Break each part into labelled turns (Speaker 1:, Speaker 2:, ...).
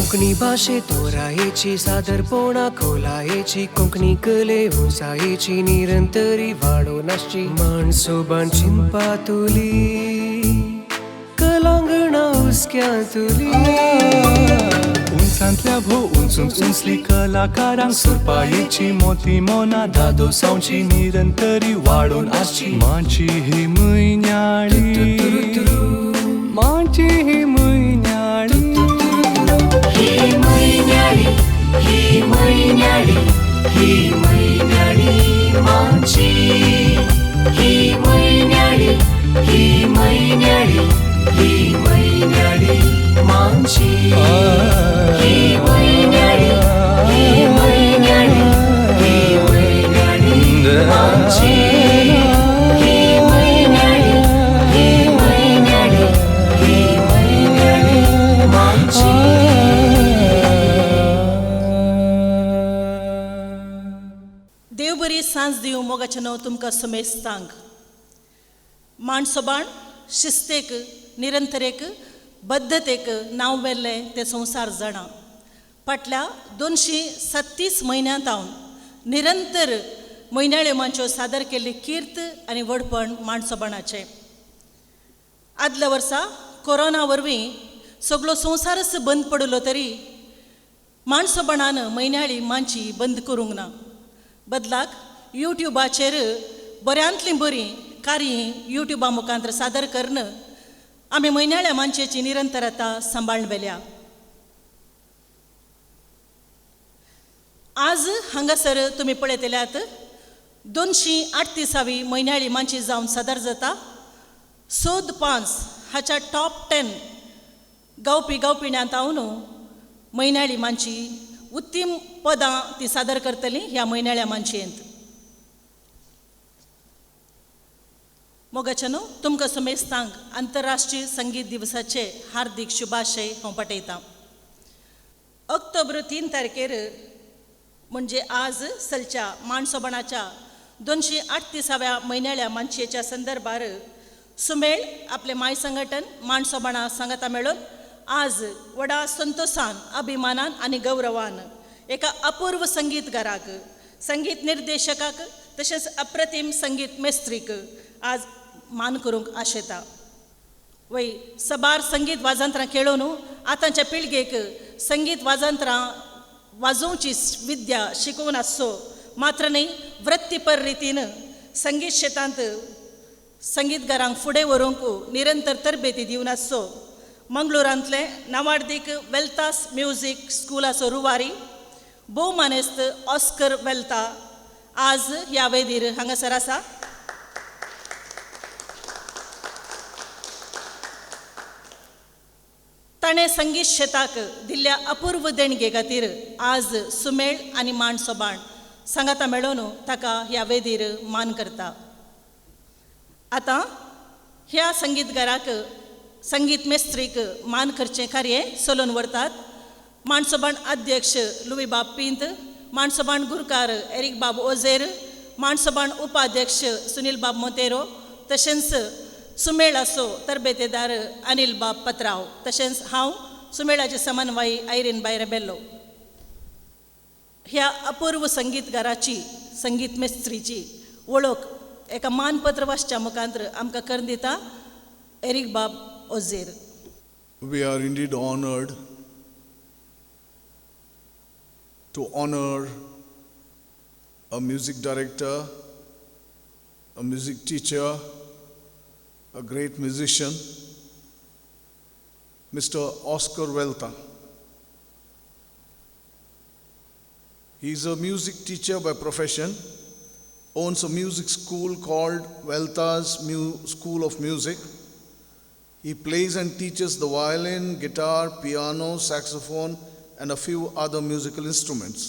Speaker 1: कोंकणी भाशे तोरायेची सादरपणा खोलायेची कोंकणी कले उंचायेची निरंतरी वाडोवन आसची माणसोबान चिंतपा तुली कलांगणा हुस्क्यांतुली
Speaker 2: उंचांतल्या भोव उंच उंच उंचली कलाकारांक सुरपायेची मोती मोना दादोसांवची निरंतरी वाडोवन आसची माची ही म्हयन्याळी माची ही म्हयन्याळी
Speaker 1: ही म्हयन्याळी ही म्हयन्याळी ही म्हयन्याळी माची ही म्हयन्याळी ही म्हयन्याळी ही म्हयन्याळी माची ही म्हयन्याळी ही म्हयन्याळी ही म्हयन्याळी माची ही म्हयन्याळी ही म्हयन्याळी ही म्हयन्याळी माची.
Speaker 3: देव बरी सांज दिवं मोगाचें नांव तुमकां समेस्तांक. माणसोबाण शिस्तेक निरंतरेक बद्धतेक नांव व्हेल्लें तें संवसार जाणा. फाटल्या 237 म्हयन्यांत हांव निरंतर म्हयन्याळ्यो मांच्यो सादर केल्ली कीर्त आनी व्हडपण माणसोबाणाचें. आदल्या वर्सा कोरोना वरवीं सगलो संवसारच बंद पडलो तरी माणसोबाणान म्हयन्याळी मांची बंद करूंक ना. बदलाक युट्युबाचेर बऱ्यांतलीं बरीं कार्य युट्युबा मुखांत सादर करून आमी म्हयन्याळ्या मानशेची निरंतरता सांबाळून व्हेल्या. आज हांगासर तुमी पळयतल्यात 238वी म्हयन्याळी मानशी जावन सादर जाता. सोद 5 हाच्या टॉप 10 गावपी गावपिण्यांत हांव म्हयन्याळी मानशी उत्तीम पदां ती सादर करतली ह्या म्हयन्याळ्या मानशेंत. मोगाच्यानो तुमकां समेस्तांक आंतरराष्ट्रीय संगीत दिवसाचे हार्दीक शुभाशय हांव पाठयतां. ऑक्टोबर 3 तारखेर म्हणजे आज सलच्या माणसोबणाच्या 238व्या म्हयन्याळ्या मानशेच्या संदर्भार सुमेळ आपले माय संघटन माणसोबणा सांगाता मेळून आज व्हडा संतोषान अभिमानान आनी गौरवान एका अपूर्व संगीतकाराक संगीत निर्देशकाक तशेंच अप्रतीम संगीत मेस्त्रीक आज मान करूंक आशेता. वय सबार संगीत वाजंत्रां खेळोवन आतांच्या पिळगेक संगीत वाजंत्रां वाजोवची विद्या शिकोवन आसचो मात्र न्ही वृत्तीपर रितीन संगीत शेतांत संगीतकारांक फुडें व्हरूंक निरंतर तरबेती दिवन आसचो. मंगळुरांतलें नावाडदीक वेल्तास म्युजीक स्कुलाचो रुवारी भोव मानेस्त ऑस्कर वेल्ता आज ह्या वेदीर हांगासर आसा. ताणें संगीत शेताक दिल्ल्या अपूर्व देणगे खातीर आज सुमेळ आनी माणसोबाण सांगाता मेळोवन ताका ह्या वेदीर मान करता. आतां ह्या संगीतकाराक संगीत मेस्त्रीक मान करचें कार्य चलोवन व्हरतात माणसोबाण अध्यक्ष लुईबाब पिंत, माणसोबाण गुरकार एरीक बाब ओझेर, माणसोबाण उपाध्यक्ष सुनील बाब मोंतेरो, तशेंच सुमेळाचो तरबेतेदार अनिल बाब पत्राव, तशेंच हांव सुमेळाचे समन्वयी आयरीन बाय रेबेल्लो. ह्या अपूर्व संगीतकाराची संगीत मेस्त्रीची वळख एका मानपत्र वाचच्या मुखांत आमकां करून दिता एरीक बाब ओझेर.
Speaker 4: We are indeed honored to honor a music director, a music teacher, a great musician, Mr. Oscar Welta. He is a music teacher by profession, owns a music school called Welta's School of Music. He plays and teaches the violin, guitar, piano, saxophone, and a few other musical instruments.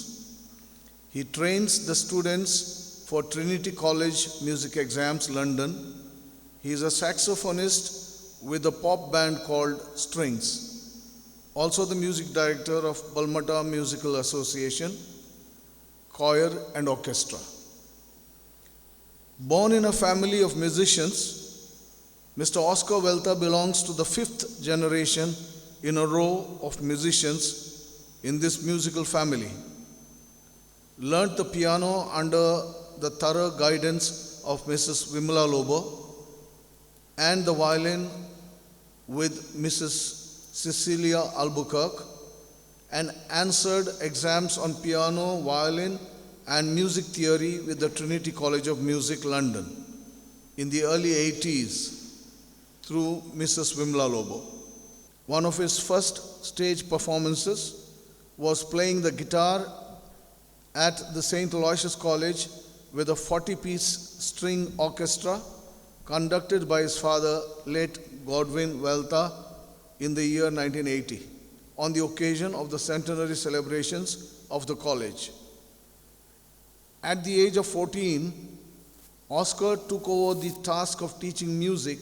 Speaker 4: He trains the students for Trinity College music exams, London. He is a saxophonist with a pop band called Strings. Also the music director of Balmatta Musical Association, choir and orchestra. Born in a family of musicians, Mr. Oscar Welta belongs to the 5th generation in a row of musicians in this musical family. Learnt the piano under the thorough guidance of Mrs. Vimala Lobo and the violin with Mrs. Cecilia Albuquerque, and answered exams on piano, violin, and music theory with the Trinity College of Music, London, in the early 80s through Mrs. Vimala Lobo. One of his first stage performances was playing the guitar at the St. Aloysius College with a 40-piece string orchestra conducted by his father, late Godwin Weltha, in the year 1980, on the occasion of the centenary celebrations of the college. At the age of 14, Oscar took over the task of teaching music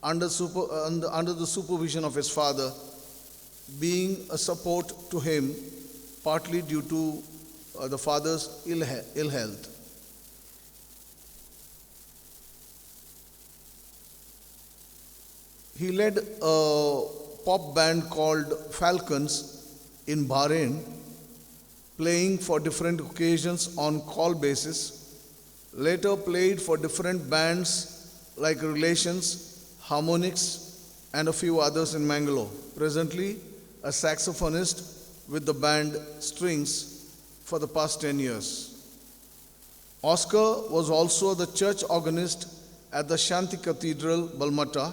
Speaker 4: under the supervision of his father, being a support to him, partly due to the father's ill health. He led a pop band called Falcons in Bahrain, playing for different occasions on call basis. Later played for different bands like Relations, Harmonics, and a few others in Mangalore. Presently, a saxophonist with the band Strings for the past 10 years. Oscar was also the church organist at the Shanti Cathedral, Balmatta,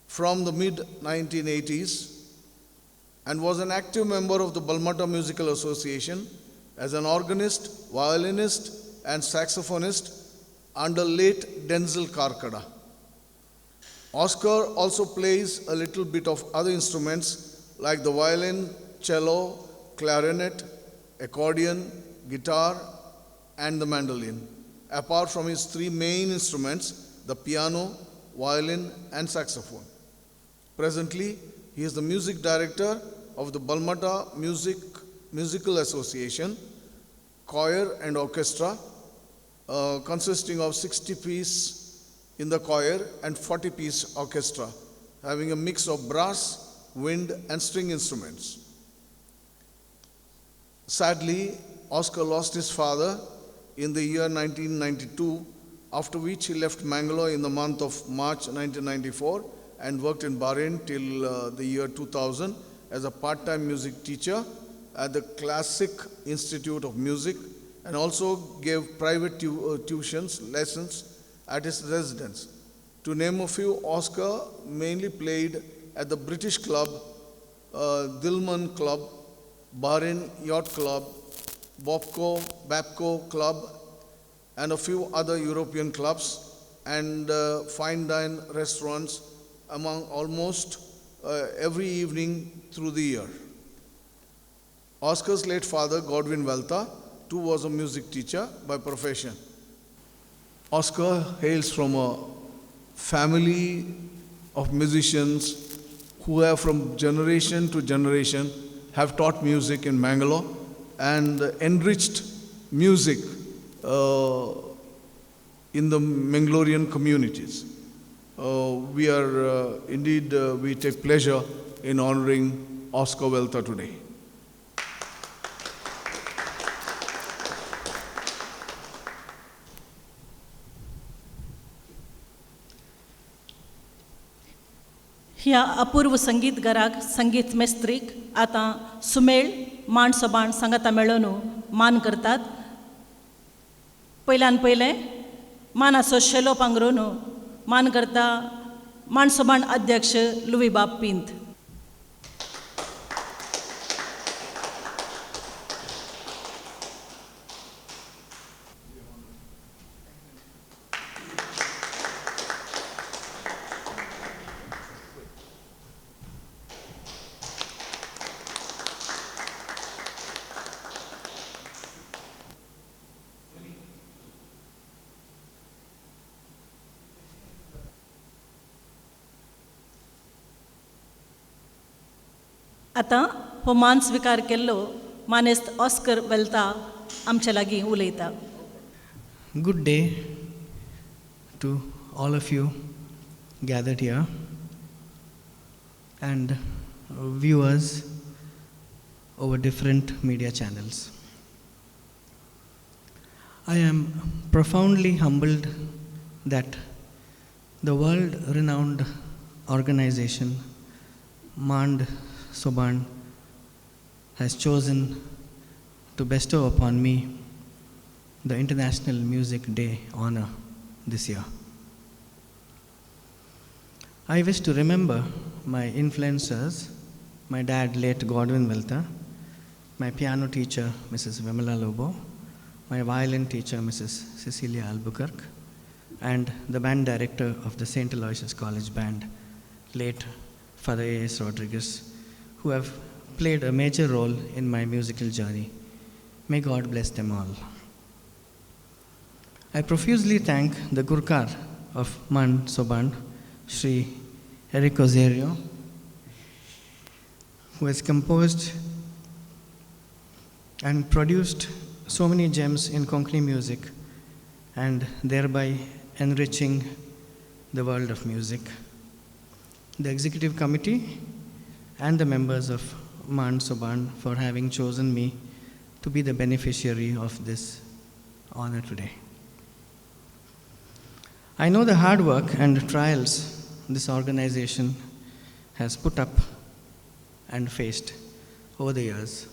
Speaker 4: from the mid-1980s, and was an active member of the Balmatta Musical Association as an organist, violinist, and saxophonist under late Denzel Karkada. Oscar also plays a little bit of other instruments like the violin, cello, clarinet, accordion, guitar, and the mandolin, apart from his three main instruments, the piano, violin, and saxophone. Presently, he is the music director of the Balmatta Musical Association, choir and orchestra, consisting of 60-piece in the choir and 40-piece orchestra, having a mix of brass, wind, and string instruments. Sadly, Oscar lost his father in the year 1992, after which he left Mangalore in the month of March 1994 and worked in Bahrain till the year 2000 as a part-time music teacher at the Classic Institute of Music, and also gave private tuitions, lessons at his residence. To name a few, Oscar mainly played at the British Club, Dilman Club, Bahrain Yacht Club, Babco Club, and a few other European clubs and fine dine restaurants among almost every evening through the year. Oscar's late father, Godwin Weltha, too, was a music teacher by profession. Oscar hails from a family of musicians who have from generation to generation have taught music in Mangalore and enriched music in the Mangalorean communities. We are indeed, we take pleasure in honoring Oscar Weltha today.
Speaker 3: ह्या अपूर्व संगीतकाराक संगीत मेस्त्रीक आतां सुमेळ मांड सोबाण सांगाता मेळोवन मान करतात. पयल्यान पयलें मानाचो शेलो पांगरून मान करता मांड सोबाण अध्यक्ष लुईबाब पिंत. आतां हो मान स्विकार केल्लो मानेस्त ऑस्कर वेल्था आमच्या लागीं उलयता.
Speaker 5: Good day to all of you gathered here and viewers over different media channels. I am profoundly humbled that the world-renowned organization Mand Soban has chosen to bestow upon me the International Music Day honor this year. I wish to remember my influencers, my dad, late Godwin Weltha, my piano teacher, Mrs. Vimala Lobo, my violin teacher, Mrs. Cecilia Albuquerque, and the band director of the St. Aloysius College Band, late Father A.S. Rodriguez, who have played a major role in my musical journey. May God bless them all. I profusely thank the Gurkar of Mand Soban, Shri Eric Ozerio, who has composed and produced so many gems in Konkani music and thereby enriching the world of music. The Executive Committee and the members of Mand Soban for having chosen me to be the beneficiary of this honor today. I know the hard work and trials this organization has put up and faced over the years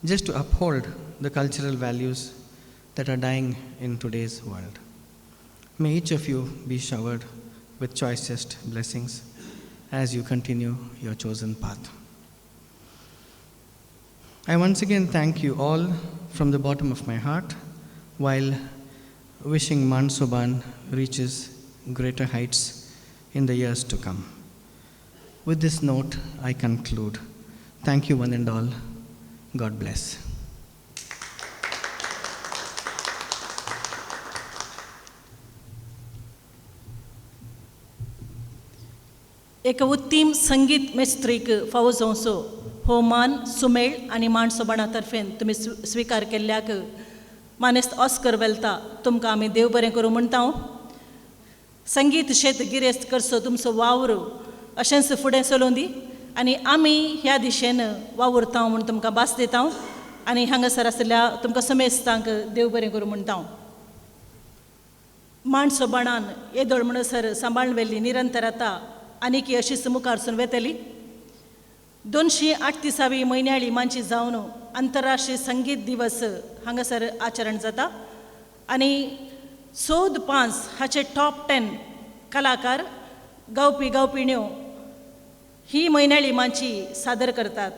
Speaker 5: just to uphold the cultural values that are dying in today's world. May each of you be showered with choicest blessings as you continue your chosen path. I once again thank you all from the bottom of my heart while wishing Mand Soban reaches greater heights in the years to come. With this note, I conclude. Thank you one and all. God bless.
Speaker 3: एक उत्तीम संगीत मेस्त्रीक फावो जावचो हो मान सुमेळ आनी मांड सोबाणा तर्फेन तुमी स्विकार केल्ल्याक मानेस्त ऑस्कर वेलता तुमकां आमी देव बरें करूं म्हणटा. संगीत शेत गिरेस्त करचो तुमचो वावर अशेंच फुडें चलोवं दी आनी आमी ह्या दिशेन वावुरता म्हूण तुमकां भास दिता आनी हांगासर आशिल्ल्या तुमकां समेस्तांक देव बरें करूं म्हणटा. मांड सोबाणान येदोळ म्हणसर सांबाळून व्हेल्ली निरंतर आतां आनीक अशीच मुखारसून वेतली. 238वी म्हयन्याळी मांची जावन आंतरराष्ट्रीय संगीत दिवस हांगासर आचरण जाता आनी 14 हाचे टॉप 10 कलाकार गावपी गावपिण्यो ही म्हयन्याळी मांची सादर करतात.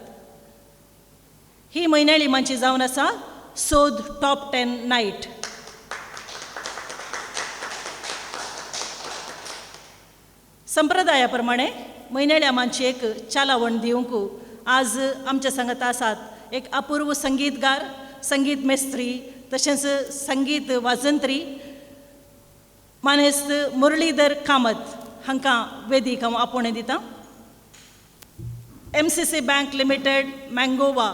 Speaker 3: ही म्हयन्याळी मांची जावन आसा सोद टॉप 10 नायट. संप्रदाया प्रमाणे म्हयन्याळ्या मांची एक चालावण दिवंक आज आमच्या सांगता आसात एक अपूर्व संगीतगार, संगीत मेस्त्री, तशेंच संगीत वाजंत्री मानेस्त मुरलीधर कामत हांकां वेदीक हांव आपोवणें दितां. MCC bank limited Mangoa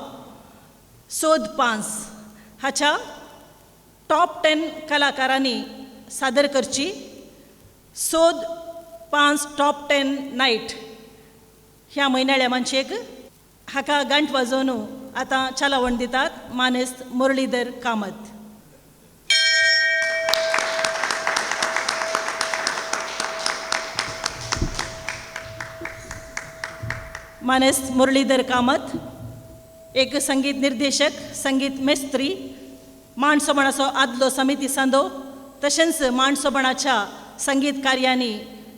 Speaker 3: सोद 5 हाच्या टॉप 10 कलाकारांनी सादर करची सोद 5 टॉप 10 नायट ह्या म्हयन्याळ्या मानशेक हाका गांठ वाजोवन आतां चालावण दितात मानेस्त मुरलीधर कामत. मानेस्त मुरलीधर कामत एक संगीत निर्देशक, संगीत मेस्त्री, मांडसोबणाचो आदलो समिती सांदो, तशेंच मांडसोबणाच्या संगीत कार्यांनी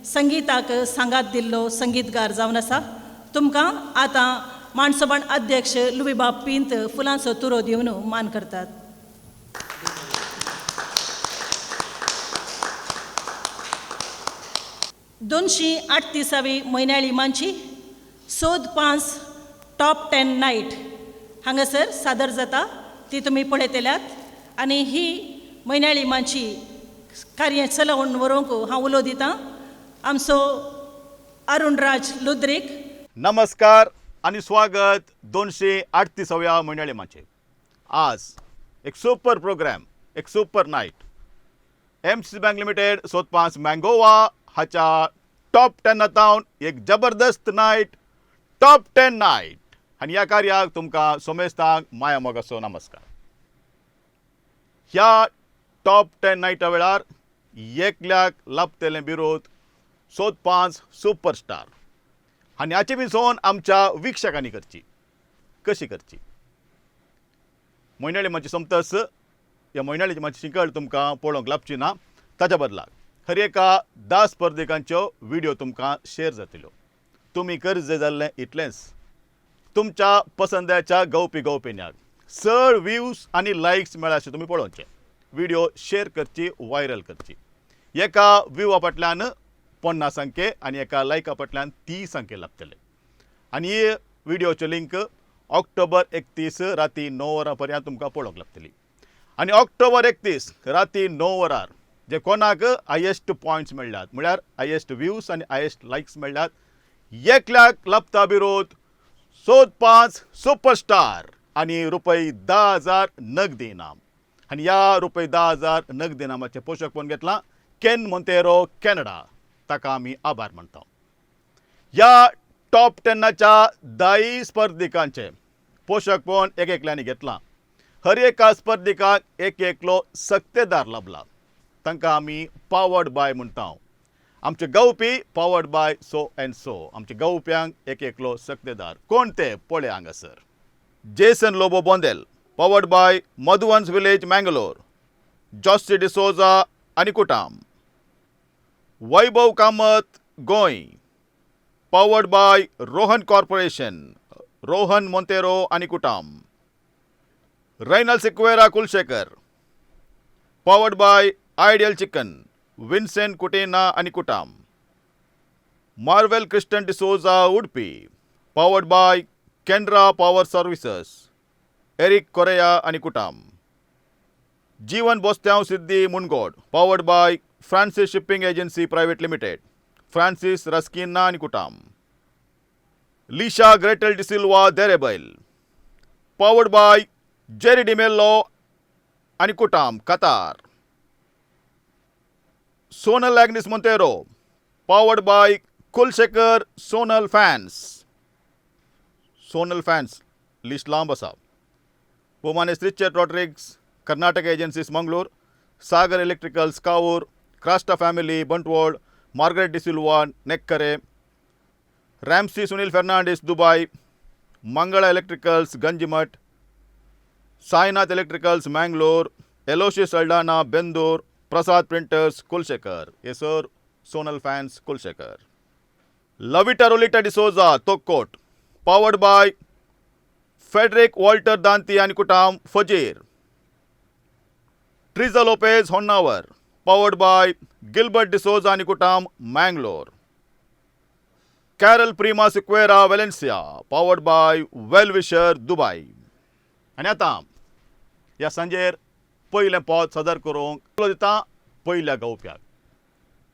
Speaker 3: संगीताक सांगात दिल्लो संगीतगार जावन आसा. तुमकां आतां मांडसोबण अध्यक्ष लुवीबाब पिंत फुलांचो तुरो दिवन मान करतात. 238वी म्हयन्याळी मांची सोद 5 टॉप 10 नायट हांगासर सादर जाता ती तुमी पळयतल्यात आनी ही म्हयन्याळी मांची कार्य चलोवन व्हरूंक हांव उलो दितां आमचो अरुणराज लुद्रीक.
Speaker 6: नमस्कार आनी स्वागत 238व्या म्हयन्याळे मांचे. आज एक सुपर प्रोग्राम, एक super night. MCC bank limited सोद 5 मँगोवा हाच्या टॉप 10 तावन एक जबरदस्त नायट, टॉप 10 नायट. आनी ह्या कार्याक तुमकां सोमेस्तांक माया मोगाचो नमस्कार. ह्या टॉप 10 नायटा वेळार एकल्याक लाभतलें बिरोध सोद 5 सुपरस्टार आनी हाची बिसोन आमच्या वीक्षकांनी करची. कशी करची? म्हयन्याळी मातशी सोमतस ह्या म्हयन्याळीची मातशी शिंकळ तुमकां पळोवंक लाबची ना, ताच्या बदलाक हर एका 10 स्पर्धिकांच्यो व्हिडियो तुमकां शेअर जातल्यो. तुमी गरजे जाल्लें इतलेंच, तुमच्या पसंदाच्या गवपी गवपिन्याक चड व्ह्यूज आनी लायक्स मेळ्ळा अशें तुमी पळोवचें, व्हिडियो शेअर करची, व्हायरल करची. एका व्ह्यूवा फाटल्यान 50 अंके आनी एका लायका फाटल्यान 30 अंके लागतले. आनी ही व्हिडियोची लिंक ऑक्टोबर 31 राती 9 वरां पर्यंत तुमकां पळोवंक लागतली. आनी ऑक्टोबर 31 राती 9 वरार जे कोणाक हायेस्ट पॉयंट्स मेळ्ळ्यात, म्हळ्यार हायेस्ट व्ह्यूज आनी हायेस्ट लायक्स मेळ्ळ्यात, एकल्याक लाभता बिरोध सोद 5 सुपरस्टार आनी रुपये 10,000 नगदी इनाम. आनी ह्या रुपये 10,000 नगदी इनामाचें पोशकपण घेतलां can Monteiro Canada, ताका आमी आभार मानता. ह्या टॉप 10च्या 10 स्पर्धिकांचें पोशकपण एक एकल्यांनी घेतलां. हर एका स्पर्धिकाक एक एकलो सक्तेदार लाभला, तांकां आमी पावर्ड बाय म्हणटा. आमचे गावपी powered by so and so, आमचे गावप्यांक एक एकलो सक्तेदार कोण ते पळय हांगासर. Jason Lobo Bondel powered by Madhuvans village Mangalore, Josy D'Souza आनी कुटाम, Vaibhav Kamat Goa powered by Rohan corporation, Rohan Monteiro आनी कुटाम, Rainal Sequeira Kulshekar powered by Ideal chicken, Vincent Kutina आनी कुटाम, Marvel Christian D'Souza Udupi powered by Canara power services, Eric Correa आनी कुटाम, Jeevan Bostyao Siddi Mundgod powered by Francis shipping agency private limited, Francis Rasquinha आनी कुटाम, Lisha Gretel D'Silva Derebail powered by Jerry D'Mello आनी कुटाम Qatar, Sonal Agnes Monteiro powered by Kulshekar Sonal fans. Sonal fans list लांब आसा. भोवमानेस्त Richard Rodrigues Karnataka agencies Mangalore, Sagar electricals Kavoor, Crasta family Bantwal, Margaret D'Silva Nekkere, Ramsey Sunil Fernandes Dubai, Mangala electricals Ganjimutt, Sainath electricals Mangalore, Aloysius Saldanha Bendur, Prasad printers Kulshekar, sir Sonal fans Kulshekar, Lavita Rolita D'Souza Thokkot powered by Frederick Walter Danti आनी कुटाम Fazer, Triza Lopez Honnavar powered by Gilbert D'Souza आनी कुटाम Mangalore, Carol Prima Sequeira Valencia powered by well wisher Dubai. आनी आतां ह्या सांजेर पयलें पद सादर करूंक दिता पयल्या गावप्याक,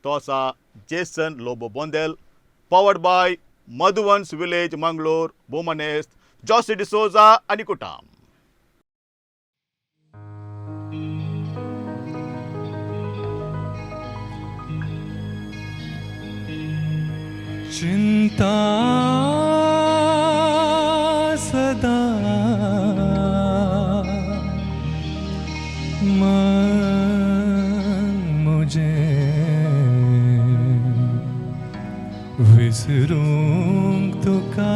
Speaker 6: तो आसा Jason Lobo Bondel powered by Madhuvans village Mangalore, भोवमानेस्त Josy D'Souza आनी कुटाम.
Speaker 2: चिंता सदा मन मुझे विसरूंक तुका,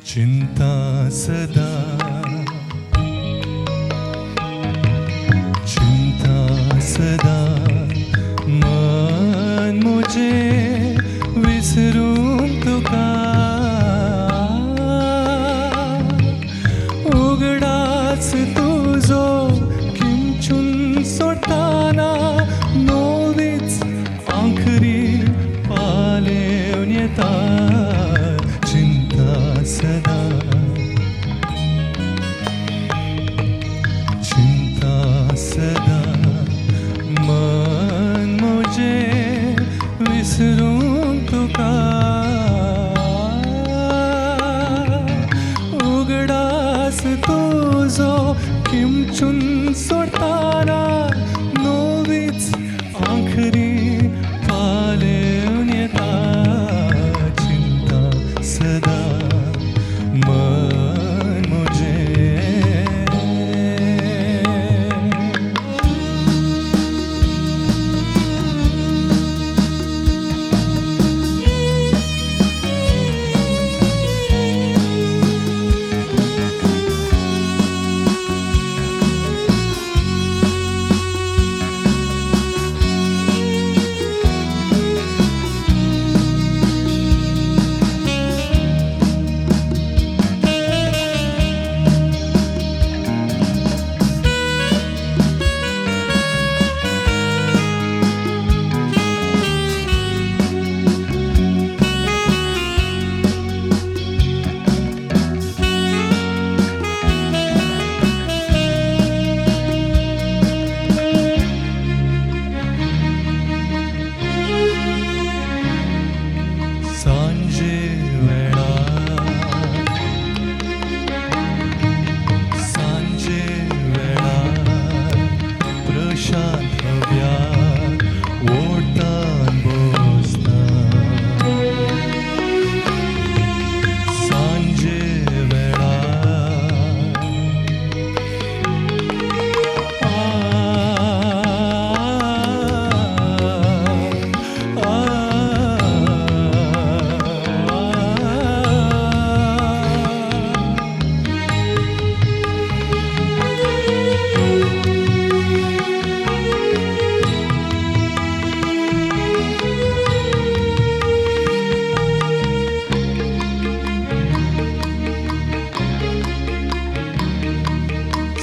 Speaker 2: चिंता सदा चिंता सदा मन मुझे विसरूंक तुका, उगडास तुजो किंचून सोडटाना नवीच आंखरी पालेवन येता, चिंता सदा चिंता सदा मन मुझे विसरूंक तुका. किमचून सोडताना नवीच आंखरी पालेवन येता चिंता सदा मन म्हजें. सांजे वेळार, सांजे वेळार प्रशांत हव्यार ओडटान बसता. सांजे वेळार आ आ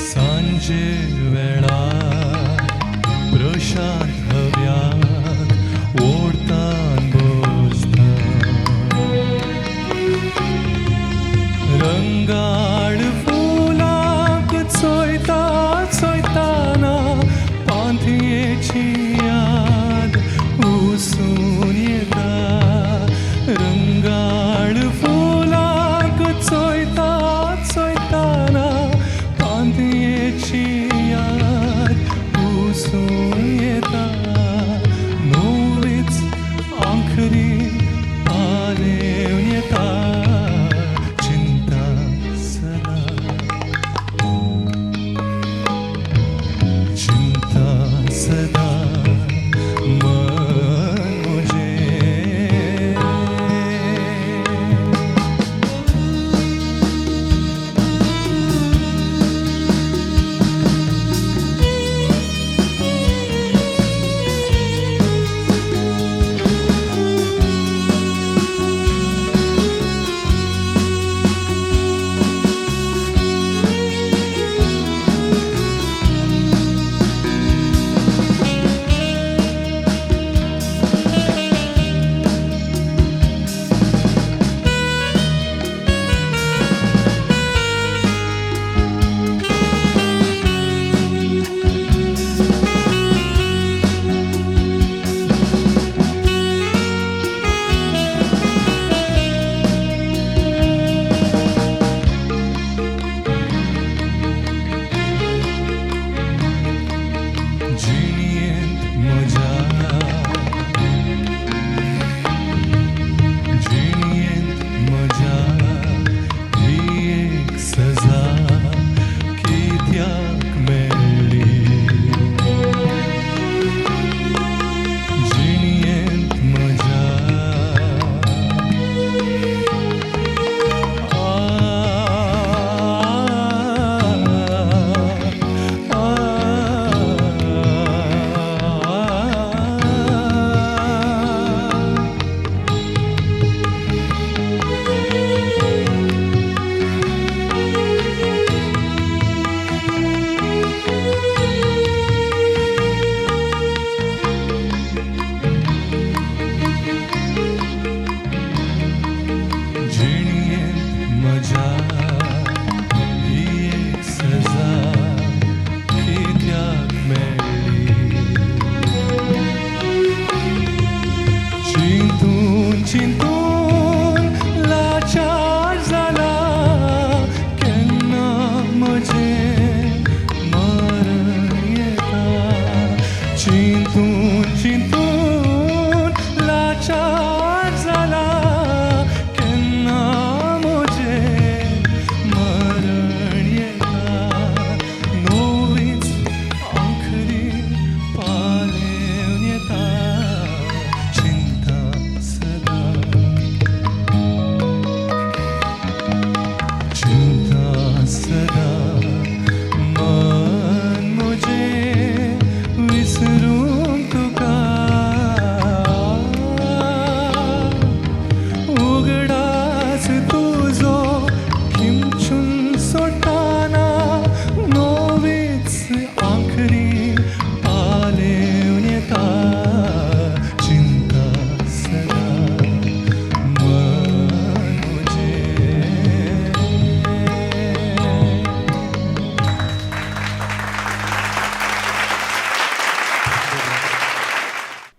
Speaker 2: सांजे वेळार प्रशांत हव्याक ओडटान बसता. रंगाळ फुलांक चोयता चोयताना पांथयेची याद उसून येता. रंगाळ फुलांक चोयता चोयताना पांथयेची याद उसून येता.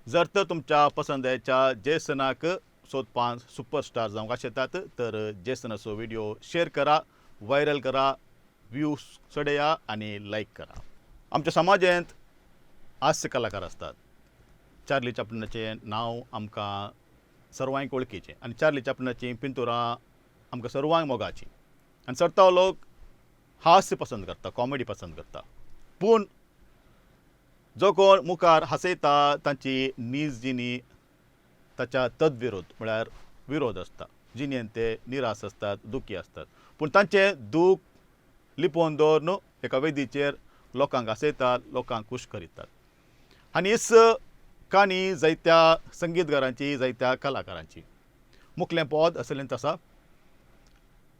Speaker 6: जर तर तुमच्या पसंदाच्या जेसनाक सोदपांत सुपरस्टार जावंक आशेतात तर जेसनाचो व्हिडिओ शेअर करा, व्हायरल करा, व्ह्यूज चडया आनी लायक करा. आमच्या समाजांत हास्य कलाकार आसतात. चार्ली चॅपलिनाचें नांव आमकां सर्वांक वळखीचें आनी चार्ली चॅपलिनाचीं पिंतुरां आमकां सर्वांक मोगाचीं आनी चडताव लोक हास्य पसंत करता, कॉमेडी पसंत करता. पूण जो कोण मुखार हांसयता तांची नीज जिणी ताच्या तद्विरोध म्हळ्यार विरोध आसता. जिणेन ते निराश आसतात, दुखी आसतात, पूण तांचें दूख लिपोवन दवरून एका वेदीचेर लोकांक हांसयतात, लोकांक खूश करितात. आनी हीच काणी जायत्या संगीतकारांची, जायत्या कलाकारांची. मुखलें पद असलेंच आसा.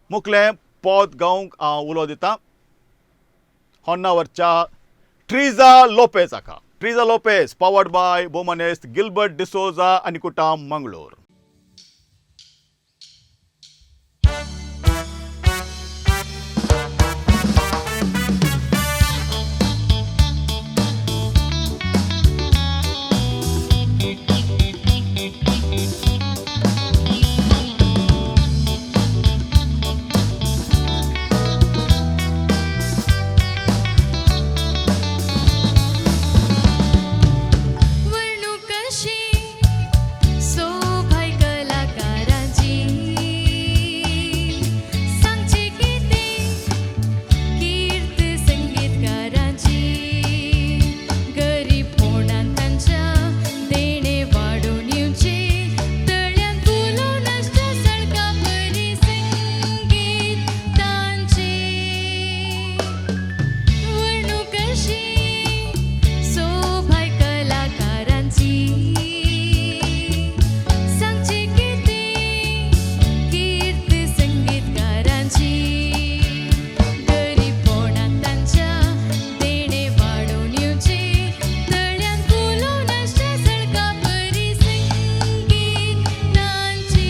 Speaker 6: मुखलें पद गावंक हांव उलो दितां होन्नावरच्या ट्रिजा लोपेज हाका. ट्रिजा लोपेज पावर्ड बाय बोमनेस्त गिलबर्ट डिसोजा आनी कुटाम मंगळूर.
Speaker 1: वर्णुकशी सोभाय कलाकारांची सांगचे कितें कीर्त संगीतकारांची गरीबपणान तांच्या देणें वाडोवन येवचें तळ्यान फुलोवन आसच्या सळका परी संगीत तांचें वर्णुकशी सोभाय कलाकारांची सांगचे कितें कीर्त संगीतकारांची गरीबपणान तांच्या देणें वाडोवन येवचें तळ्यान फुलोवन आसच्या सळका परी संगीत तांचें.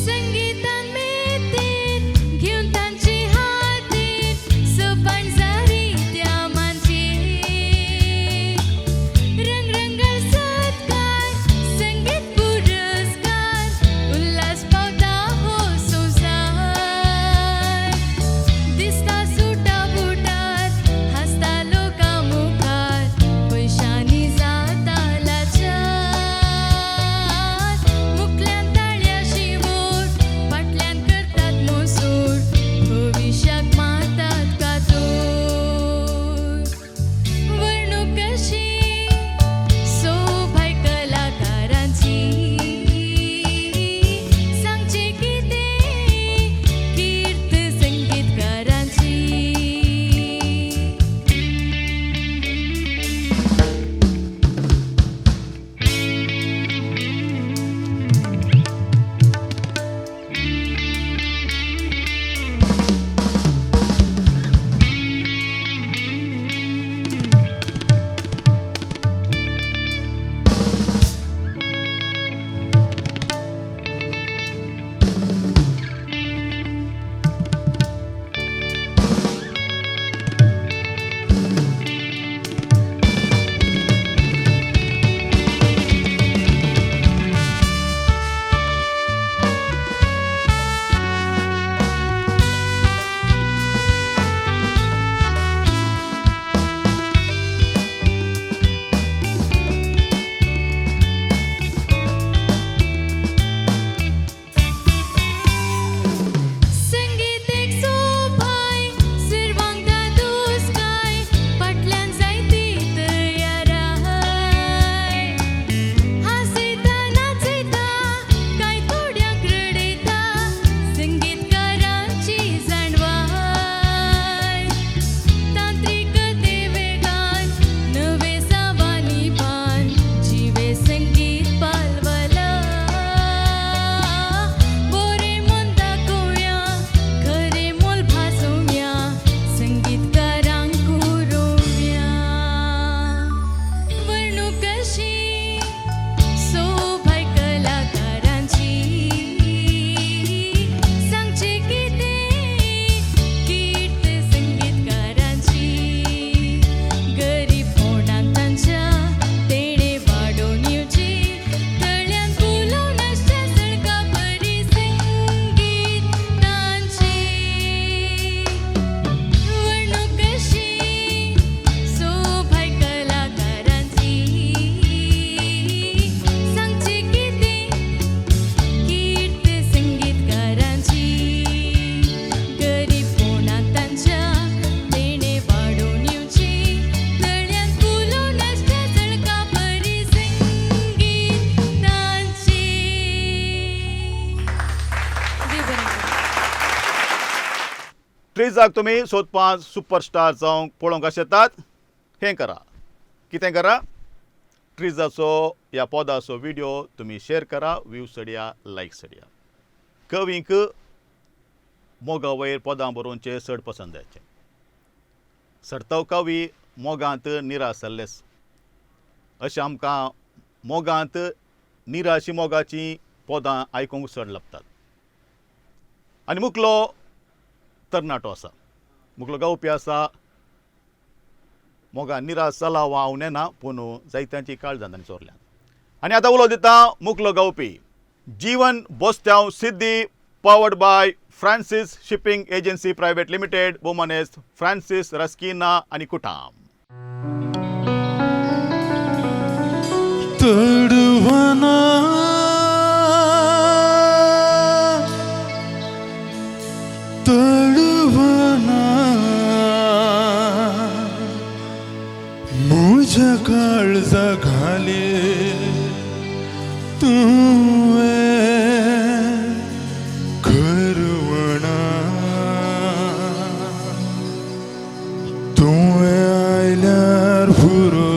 Speaker 1: संगीतान मेतेर घेवन तांचे हातीर सपाण जारी त्या मांचेर रंगरंगाळ सत्कार संगीत पुरस्कार उल्हास पावता हो संवसार दिसता सुटा बुटार हांसता लोकां मुखार पयशांनी जाता लाचार मुखल्यान ताळ्या शिवाय
Speaker 6: ट्रिजाक तुमी सोदपाक सुपरस्टार जावंक पळोवंक शकतात. हें करा, कितें करा, ट्रिजाचो ह्या पदाचो व्हिडियो तुमी शेअर करा, व्यू चडया, लायक चडया. कवींक मोगा वयर पदां बरोवचे चड पसंद जायचे. सरताव कवी मोगांत निराश जाल्लेच. अशें आमकां मोगांत निराशी मोगाचीं पदां आयकूंक चड लागतात. आनी मुकलो तरणाटो आसा, मुकलो गावपी आसा, मोगा निराश जाला वा हांव नेना, पूण जायत्यांची काळजां तांणी चोरल्या. आनी आतां उलो दिता मुकलो गावपी Jeevan Bostyao Siddi, powered by Francis shipping agency private limited, बोमानेस्त Francis Rasquinha आनी कुटाम.
Speaker 7: तडवना तडवना म्हज्या काळजा घाले तुवें खरवणा, तुवें आयल्यार पुरो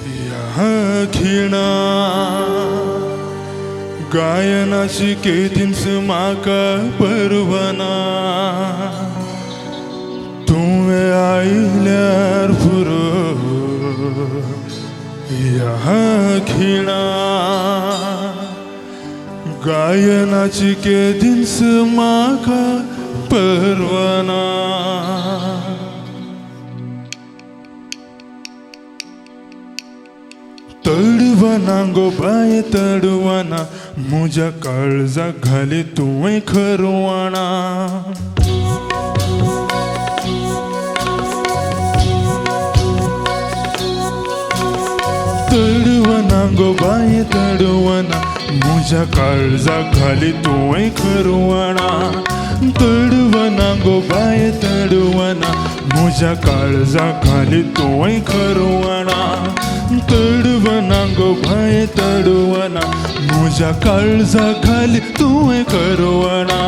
Speaker 7: ह्या खिणा, गायनाची केदींच म्हाका परवना, तुवें आयल्यार पुरो ह्या खिणा, गायनाची केदींच म्हाका परवना. तडवना गो बाय तडवना म्हज्या काळजाक घाली तुवें खरवणा, तडवना गो बाय तडवना म्हज्या काळजाक घाली तुवें खरवणा, तडवना गो बाय तडवना म्हज्या काळजाक घाली तुवें खरवणा, तडवना गो बाय तडवना म्हज्या काळजाक घाली तुवें खरवणा.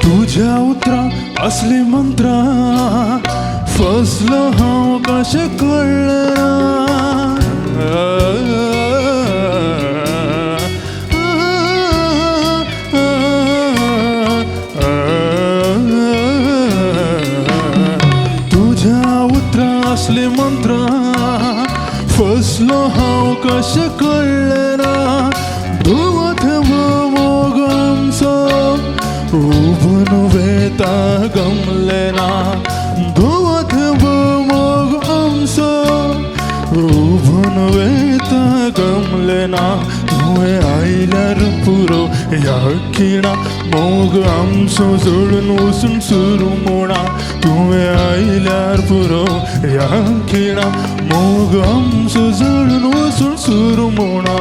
Speaker 7: तुज्या उतरां असली मंत्रां फसलो हांव कशें कळ्ळें तुज्या उतरां असली मंत्रां फसलो हांव कशें कळ्ळें ना, धुवत मोग आमचो उबून वेता गमलें ना, धुवत मोग आमचो उबून वेता गमलें ना, तुवें आयल्यार पुरो ह्या खिणा मोग आमचो जोडून वचून सुरू म्हणा, तुवें आयल्यार पुरो ह्या खिणा मोग आमचो जोडून वचून सुरू म्हणा.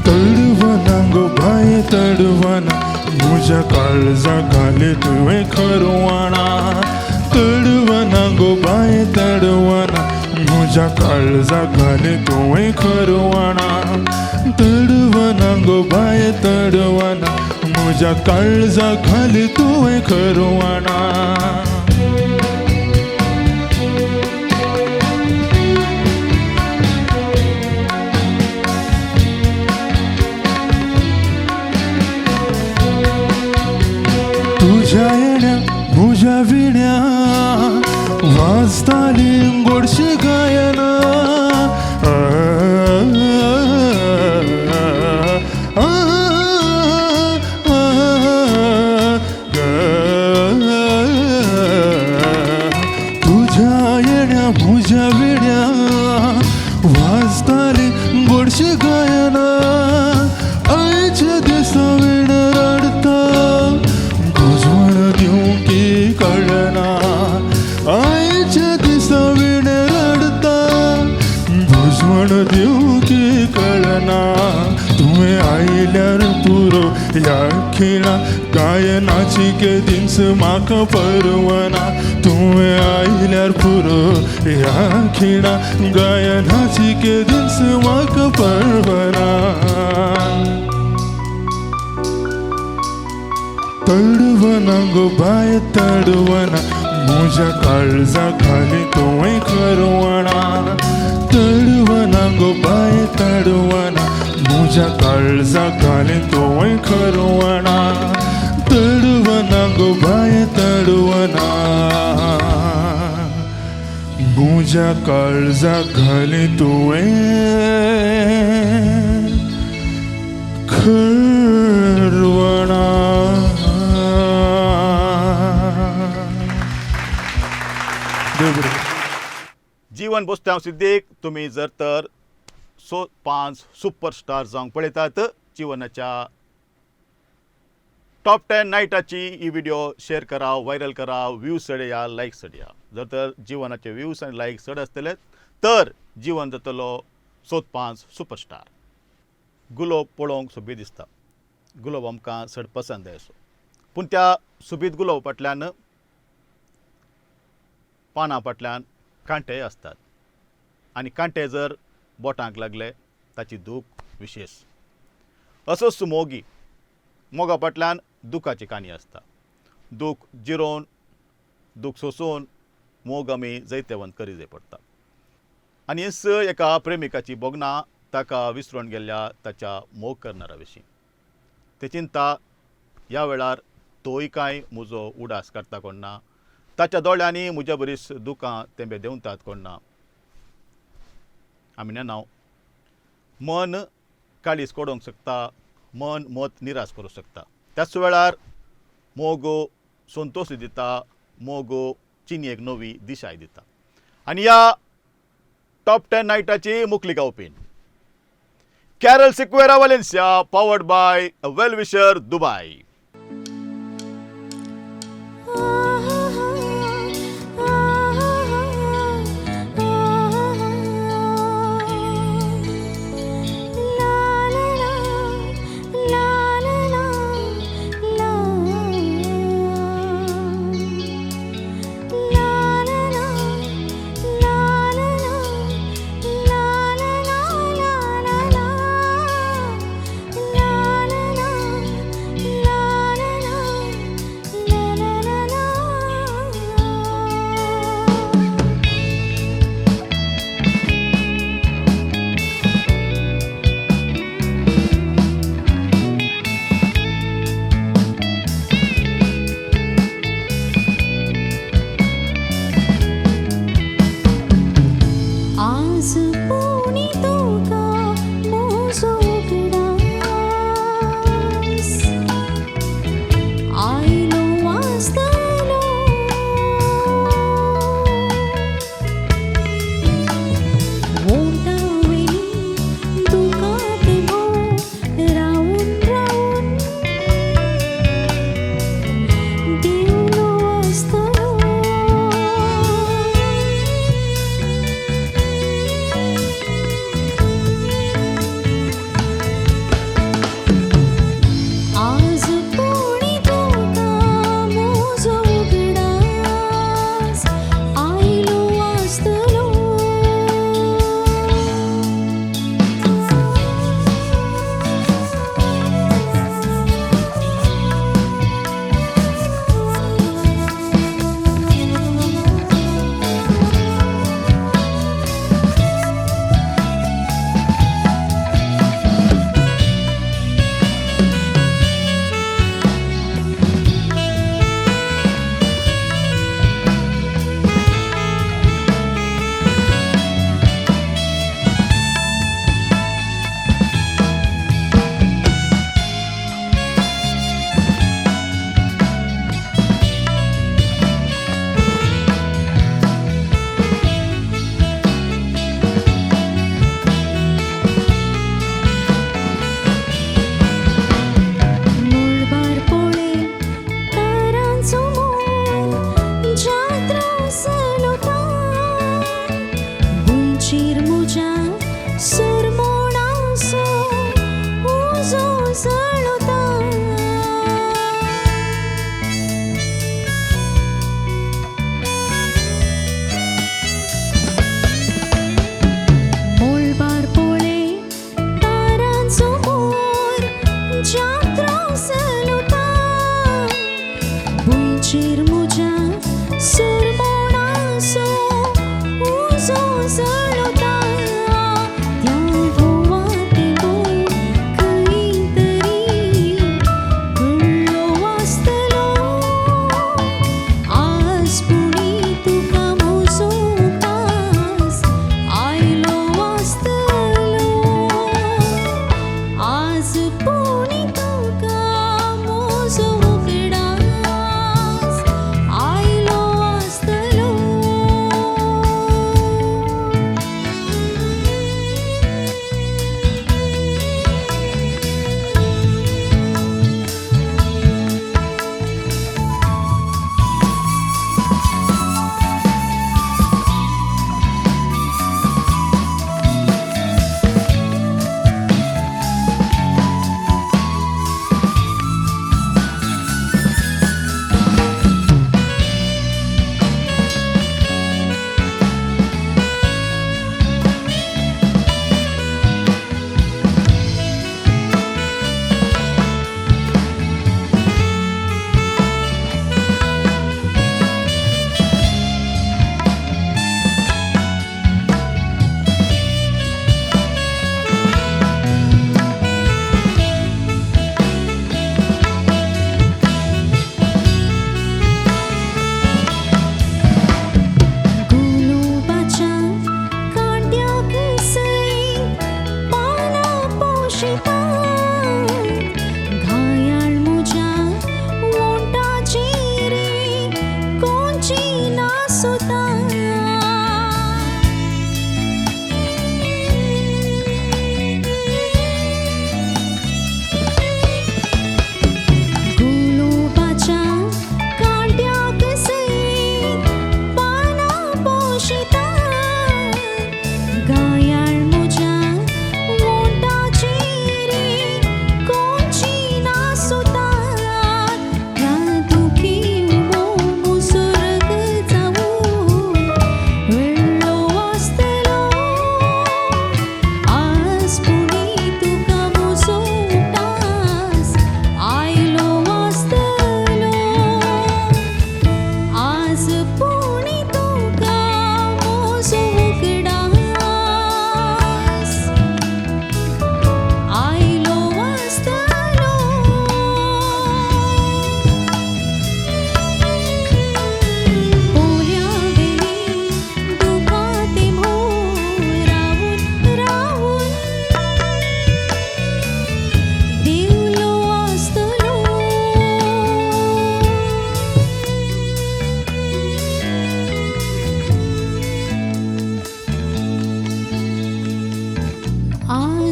Speaker 7: तडवना गो बाय तडवना म्हज्या काळजाक घाली तुवें खरवणा, तडवना गो बाय तडवना म्हज्या काळजाक घाली तुवें खरवणा, तडवना गो बाय तडवना म्हज्या काळजाक घाली तुवें खरवणा. तुज्या येण्या म्हज्या विण्या वाजताली गोडशी गायना, तुज्या येण्या म्हज्या विण्या वाजताली गोडशी गोडशें गायना आयच्या दिसा विण रडटा भुजवण दिवंक कळना आयच्या दिसा विण रडटा भुजवण दिवंक कळना तुवें आयल्यार पुरो ह्या खिणा गायनाची केदींच म्हाका परवना तुवें आयल्यार पुरो ह्या खिणा गायनाची केदींच म्हाका परवना तडवना गो बाय तडवना म्हज्या काळजा खाली तुवें खरवणा तडवना गो बाय तडवना म्हज्या काळजा खाली तुवें खरवणा तडवना गो बाय तडवना म्हज्या काळजा खाली तुवें खरवणा. देव बरें.
Speaker 6: जीवन बोस्त्यांव सिद्दीक तुमी जर तर सो 5 सुपरस्टार जावंक पळयतात जीवनाच्या टॉप 10 नायटाची ही व्हिडिओ शेअर करा, व्हायरल करा, व्ह्यूज चडया, लायक चडया. जर तर जीवनाचे व्ह्यूज आनी लायक चड आसतले तर जीवन जातलो सोद 5 सुपरस्टार. गुलोब पळोवंक सोबीत दिसता, गुलोब आमकां चड पसंद असो, पूण त्या सोबीत गुलोब फाटल्यान पानां फाटल्यान कांटे आसतात आनी कांटे जर बोटांक लागले ताची दूख विशेश. असोच मोगी मोगा फाटल्यान दुखाची काणी आसता. दूख जिरोवन दूख सोंसून मोग आमी जैतेवंत करी जाय पडटा. आनी हेच एका प्रेमिकाची भोगणां ताका विसरून गेल्ल्या ताच्या मोग करणारा विशीं ते चिंता ह्या वेळार तोय कांय म्हजो उडास काडटा कोण ना, ताच्या दोळ्यांनी म्हज्या बरीच दुकां तेंबे देंवतात कोण ना. आमी नेणाव मन काळीज कोडोवंक शकता, मन मत निराश करूंक शकता, त्याच वेळार मोग संतोश दिता, मोग चिनयेक नवी दिशाय दिता. आनी ह्या टॉप 10 नायटाची मुखली गावपी Carol Sequeira Valencia, powered by well wisher Dubai.
Speaker 1: La la la.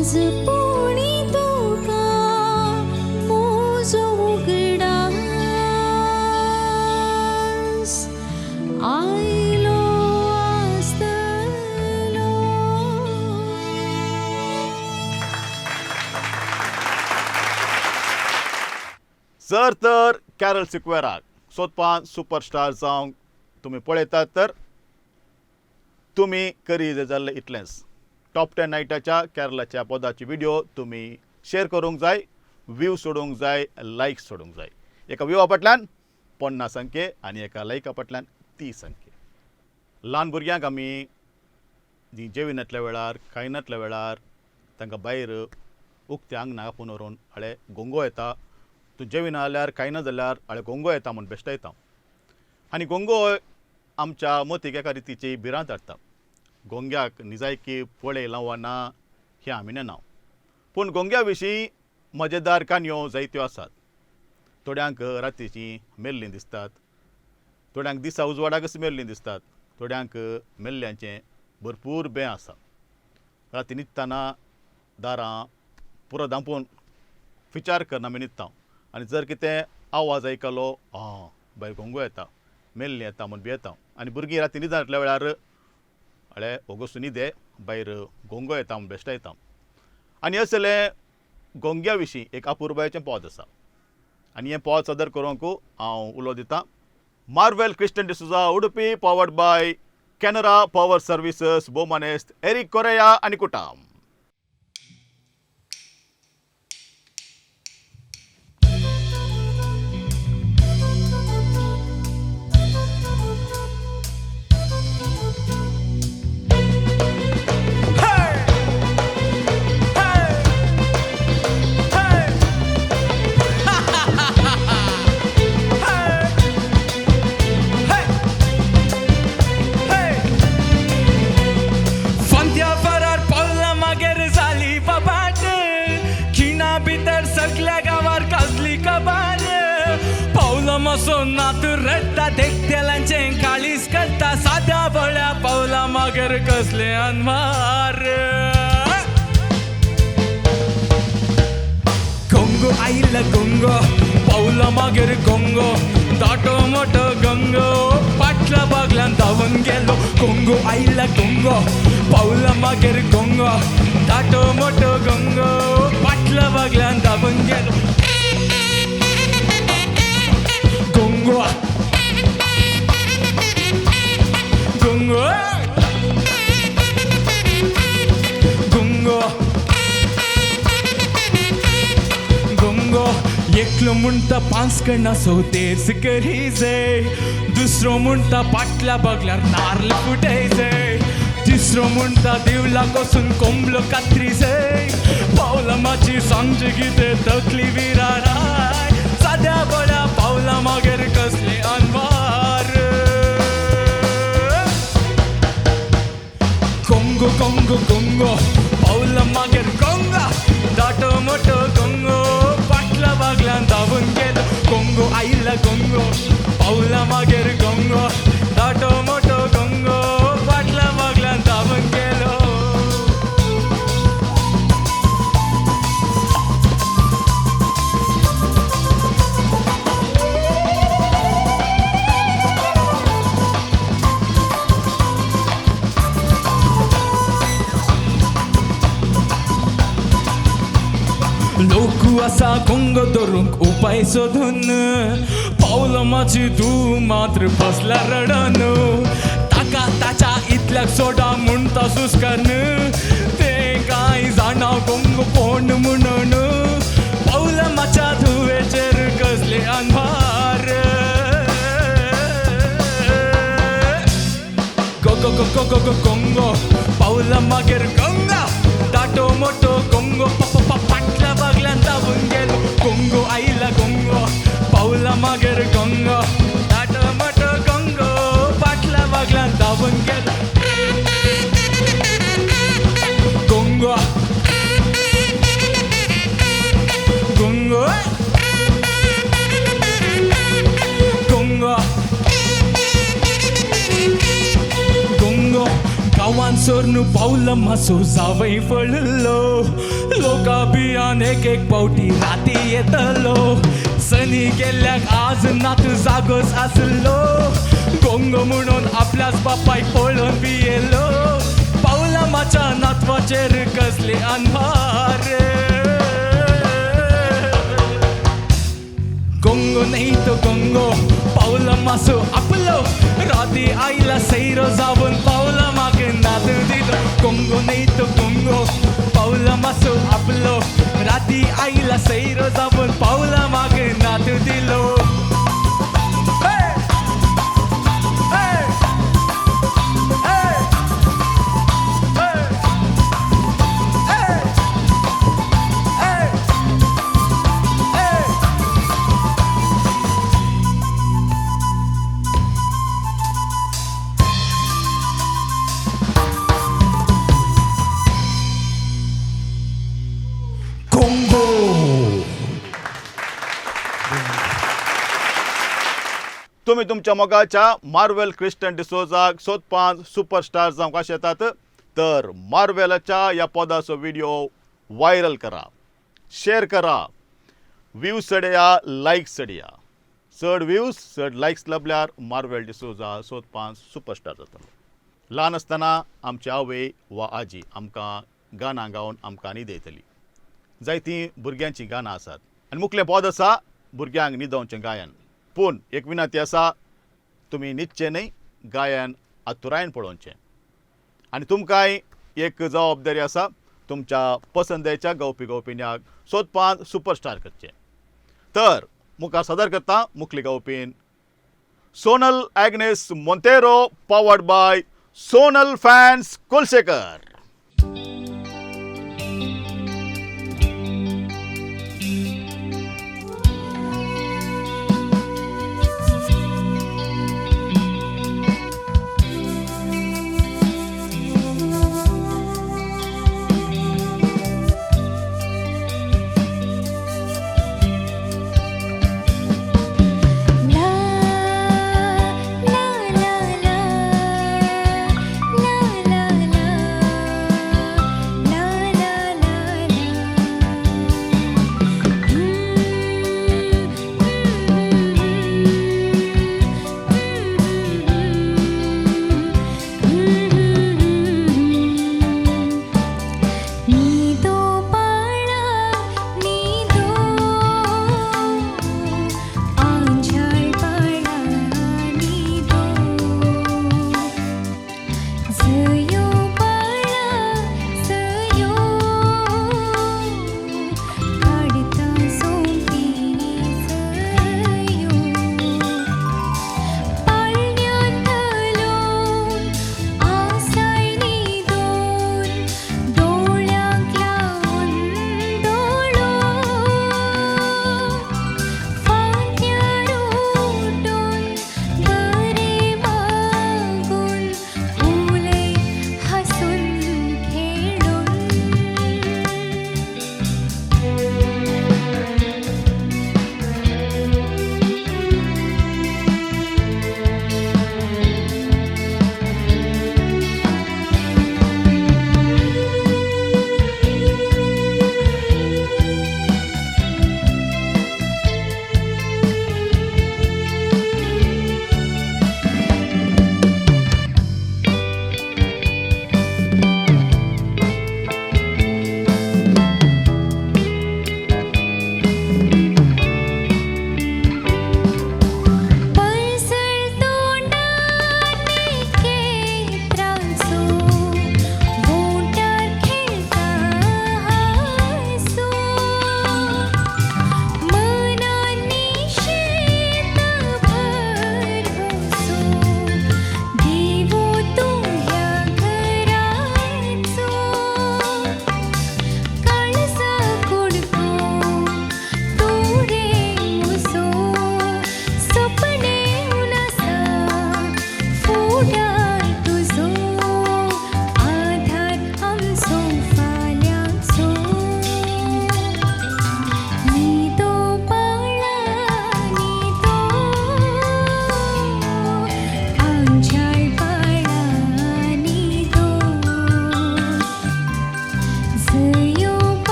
Speaker 1: आज पुणी तुका म्हजो उगडास आयलो आसतलो.
Speaker 6: जर तर कॅरल सिक्वेराक सोदपान सुपरस्टार जावंक तुमी पळयतात तर तुमी करी जाल्लें इतलेंच. टॉप 10 नायटाच्या कॅरलाच्या पदाची व्हिडिओ तुमी शेअर करूंक जाय, व्यू सोडूंक जाय, लायक सोडूंक जाय. एका व्यूवा फाटल्यान 50 अंके आनी एका लायका फाटल्यान 30 अंके. ल्हान भुरग्यांक आमी जी जेविनातल्या वेळार खायनातल्या वेळार तांकां भायर उक्त्या आंगणाक आपोवन व्हरून हळे गोंगो येता, तूं जेविना जाल्यार खायना जाल्यार हळे गोंगो येता म्हूण बेश्टायता. आनी गोंगो आमच्या मतीक एका रितीची भिरांत हाडटा. गोंग्याक निजायकी पळयलां वा ना हें आमी नेणा, पूण गोंग्या विशीं मजेदार काणयो जायत्यो आसात. थोड्यांक रातीचीं मेल्लीं दिसतात, थोड्यांक दिसा उजवाडाकच मेल्लीं दिसतात, थोड्यांक मेल्ल्यांचें भरपूर बें आसा. राती न्हिदतना दारां पुरो धांपून विचार करना आमी न्हिदता आनी जर कितें आवाज आयकलो आं भायर गोंगो येता मेल्लीं येता म्हूण भियेता. आनी भुरगीं राती न्हिदनातल्या वेळार अळे ओगोसू न्हिदे भायर गोंगो येता म्हूण बेश्टायता. आनी असलें गोंग्या विशीं एक अपुरबायेचें पद आसा आनी हें पद सादर करूंक हांव उलो दितां Marvel Christian D'Souza, Udupi, powered by Canara power services, बोमानेस्त Eric Correa आनी कुटाम.
Speaker 8: देखतेलांचें काळीज करता साद्या बळ्या पावला मगर कसले अनवार. गोंगो आयला गोंगो पावला मगर गोंगो दाटो मोटो गंगो पाटल्या बागल्यान धांवन गेलो. गोंगो आयला गोंगो पावला मगर गोंगो दाटो मोटो गंगो पाटल्या बागल्यान धांवन गेलो. गोंगो गोंगो गोंगो गोंगो एकलो म्हणटा पांच कणा सोतेच करीजे, दुसरो म्हणटा पाटल्या बागल्यार नार्ल फुटयजे, तिसरो म्हणटा देवला कोसून कोंबलो कात्रीजे. पावला माची सांगचे कितें तकली विराराय साद्या बळ्या पावला मगेर कसले अनवार. गोंगो गोंगो गोंगो पावला मागीर गोंगा दाटो मोटो गोंगो पाटल्या बागल्यान धांवन गेलो. गोंगो आयला गोंगो पावला मागीर गोंगो दाटो मोटो गोंगो पाटल्या बागल्यान धांवन गेलो. लोक आसा गोंगो धरूंक उपाय सोदून पावला माची तूं मात्र बसल्या रडन ताका ताच्या इतल्याक सोडा म्हणटा सुस्कारन तें कांय जाणा गोंगो कोण म्हणून पावला माच्या धुवेचेर कसले अनवार. गो गो गो गो गोंगो पावला मागीर गोंगा दाटो मोटो गोंगो पाटल्या बागल्यान धांवन गेलो. गोंगो आयला गोंगो पावला मागीर गोंगो दाटो मोटो गोंगो पाटल्या बागल्यान धांवन गेलो. गोंगो गोंगो गोंगो गोंगो. गांवान सोरनू पावला मासो जावय फळलो लोका बियान एक एक पावटी राती येतलो सनी गेल्ल्याक आज नातू जागोच आसलो गोंगो म्हणून आपल्याच बापायक पळोवन भियेलो पावला माच्या नातवाचेर कसले अनवार गोंगो नाही तो गोंगो पावला मासो आपलो राती आयला सैरो जावन पावला मागे नाद दिलो गोंगो नाही तो गोंगो पावला मासो आपलो राती आयला सैरो जावन पावला मागे नाद दिलो.
Speaker 6: तुम्ही तुमच्या मोगाच्या मार्वेल क्रिस्टन डिसोजाक सोदपांत सुपरस्टार जावंक कशें येतात तर मार्वेलाच्या ह्या पदाचो व्हिडिओ व्हायरल करा, शेअर करा, व्ह्यूज चडया, लायक्स चडया. चड व्ह्यूज चड लायक्स लभल्यार मार्वेल डिसोजा सोदपांत सुपरस्टार जातलो. ल्हान आसतना आमची आवय वा आजी आमकां गाणां गावन आमकां न्हिदयतली. जायतीं भुरग्यांचीं गाणां आसात आनी मुखलें पद आसा भुरग्यांक न्हिदोवचें गायन. पूण एक विनंती आसा, तुमी न्हिदचें न्हय, गायन आतुरायेन पळोवचें. आनी तुमकांय एक जबाबदारी आसा, तुमच्या पसंदेच्या गावपी गावपिण्याक सोदपांत सुपरस्टार करचें. तर मुखार सादर करता मुखली गावपीन Sonal Agnes Monteiro, powered by Sonal fans Kulshekar.
Speaker 1: La la la la la la la.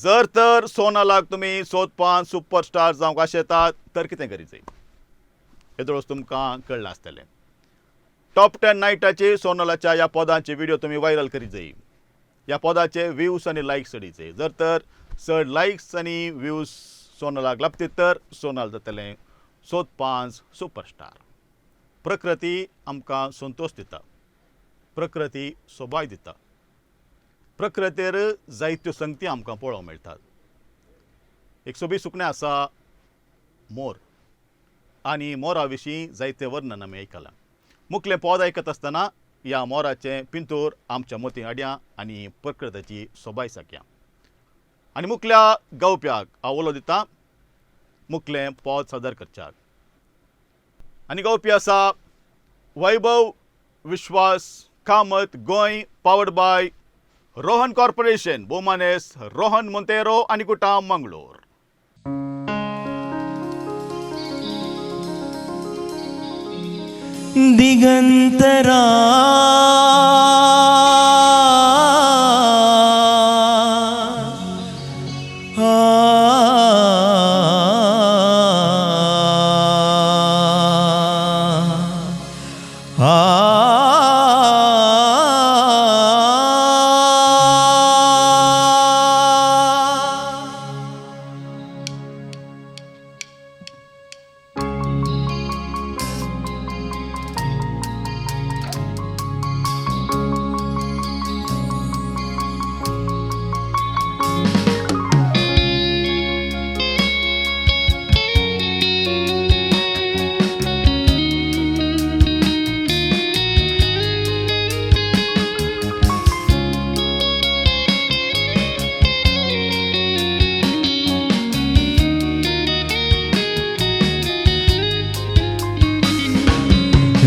Speaker 6: जर तर सोनालाक तुमी सोदपान सुपरस्टार जावंक आशेतात तर कितें करीत जाय हेदोळच तुमकां कळ्ळां आसतलें. टॉप 10 नायटाचे सोनलाच्या ह्या पदांचे व्हिडिओ तुमी व्हायरल करीत जाय. ह्या पदाचे व्ह्यूज आनी लायक्स चडीत जाय. जर तर चड लायक्स आनी व्ह्यूज सोनलाक लाबतीत तर सोनल जातलें सोदपांच सुपरस्टार. प्रकृती आमकां संतोश दिता, प्रकृती सोबाय दिता, प्रकृतीर जायत्यो संगती आमकां पळोवंक मेळटात. एक सोबीत सुकणें आसा मोर आनी मोरा विशीं जायते वर्णन आमी आयकलां. मुखलें पद आयकत आसतना ह्या मोराचें पिंतूर आमच्या मोती हाडया आनी प्रकृतीची सोबाय साकया. आनी मुखल्या गावप्याक हांव उलो दिता मुखलें पद सादर करच्याक. आनी गावपी आसा Vaibhav Vishwas Kamat, Goem, powered by Rohan corporation, बोमानेस Rohan Monteiro आनी कुटाम मंगलोर.
Speaker 5: दिगंतरा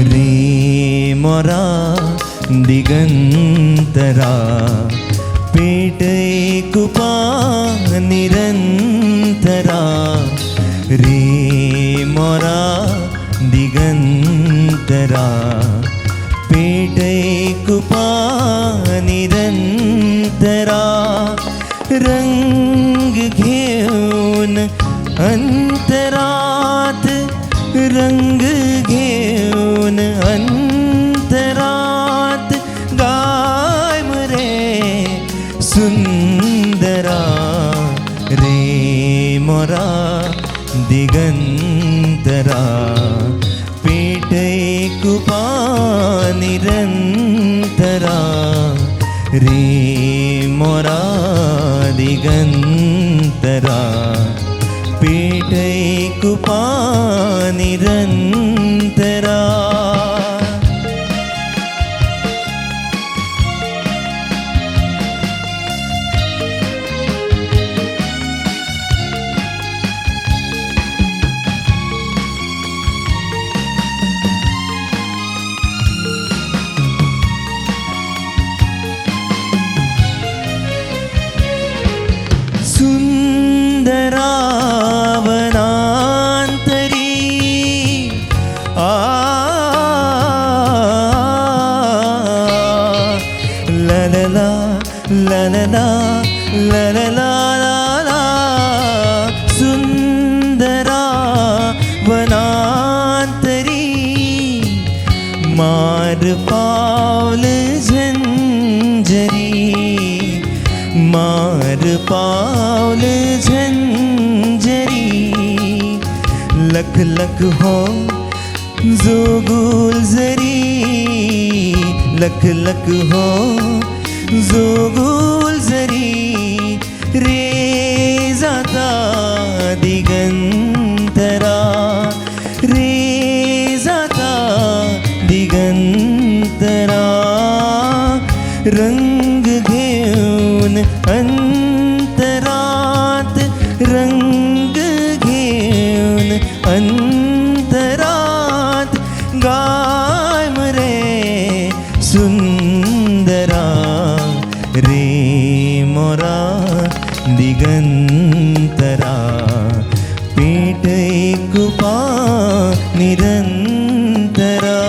Speaker 5: रे मोरा दिगंतरा पेट कुपा निरंतरा. रे मोरा दिगंतरा पेट कुपा निरंतरा. रंग घेऊन अंतरात, रंग घेऊन अंतरात गाय रे सुंदरा. रे मोरा दिगंतरा पेट कुपा निरंतरा. रे मोरा दिगंतरा पेट कुपा निरंतरा. सुंदरावनांतरी आ ललला ललला ललला ला. सुंदरावनांतरी मार पावल झंझरी, मार पावल झंझरी. लख लख हो जोगुल जरी, लख लख हो जोगुल जरी. रे जाता दिगंतरा, रे जाता दिगंतरा. रंग घेऊन अंतरात, रंग घेऊन अंतरात गाय रे सुंदरा. रे मोरा दिगंतरा पेट कुपा निरंतरा.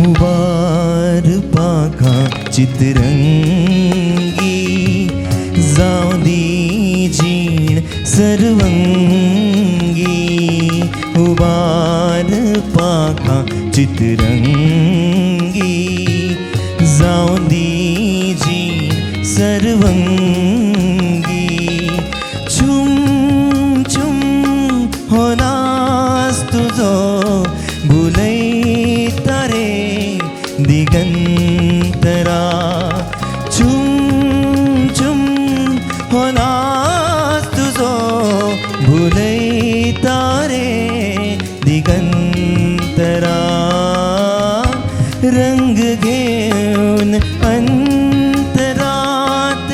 Speaker 9: उबार पाखा चित्रंगी जावं दी जीण सर्वंगी उबार पाखा चित्रंगी जावं दी जीण सर्वंगी चुम चुम हो नाच तुजो भुलयता रे दिगंतरा चुम चुम हो नाच तुजो भुलयता रे दिगंतरा रंग घेवन अंतरात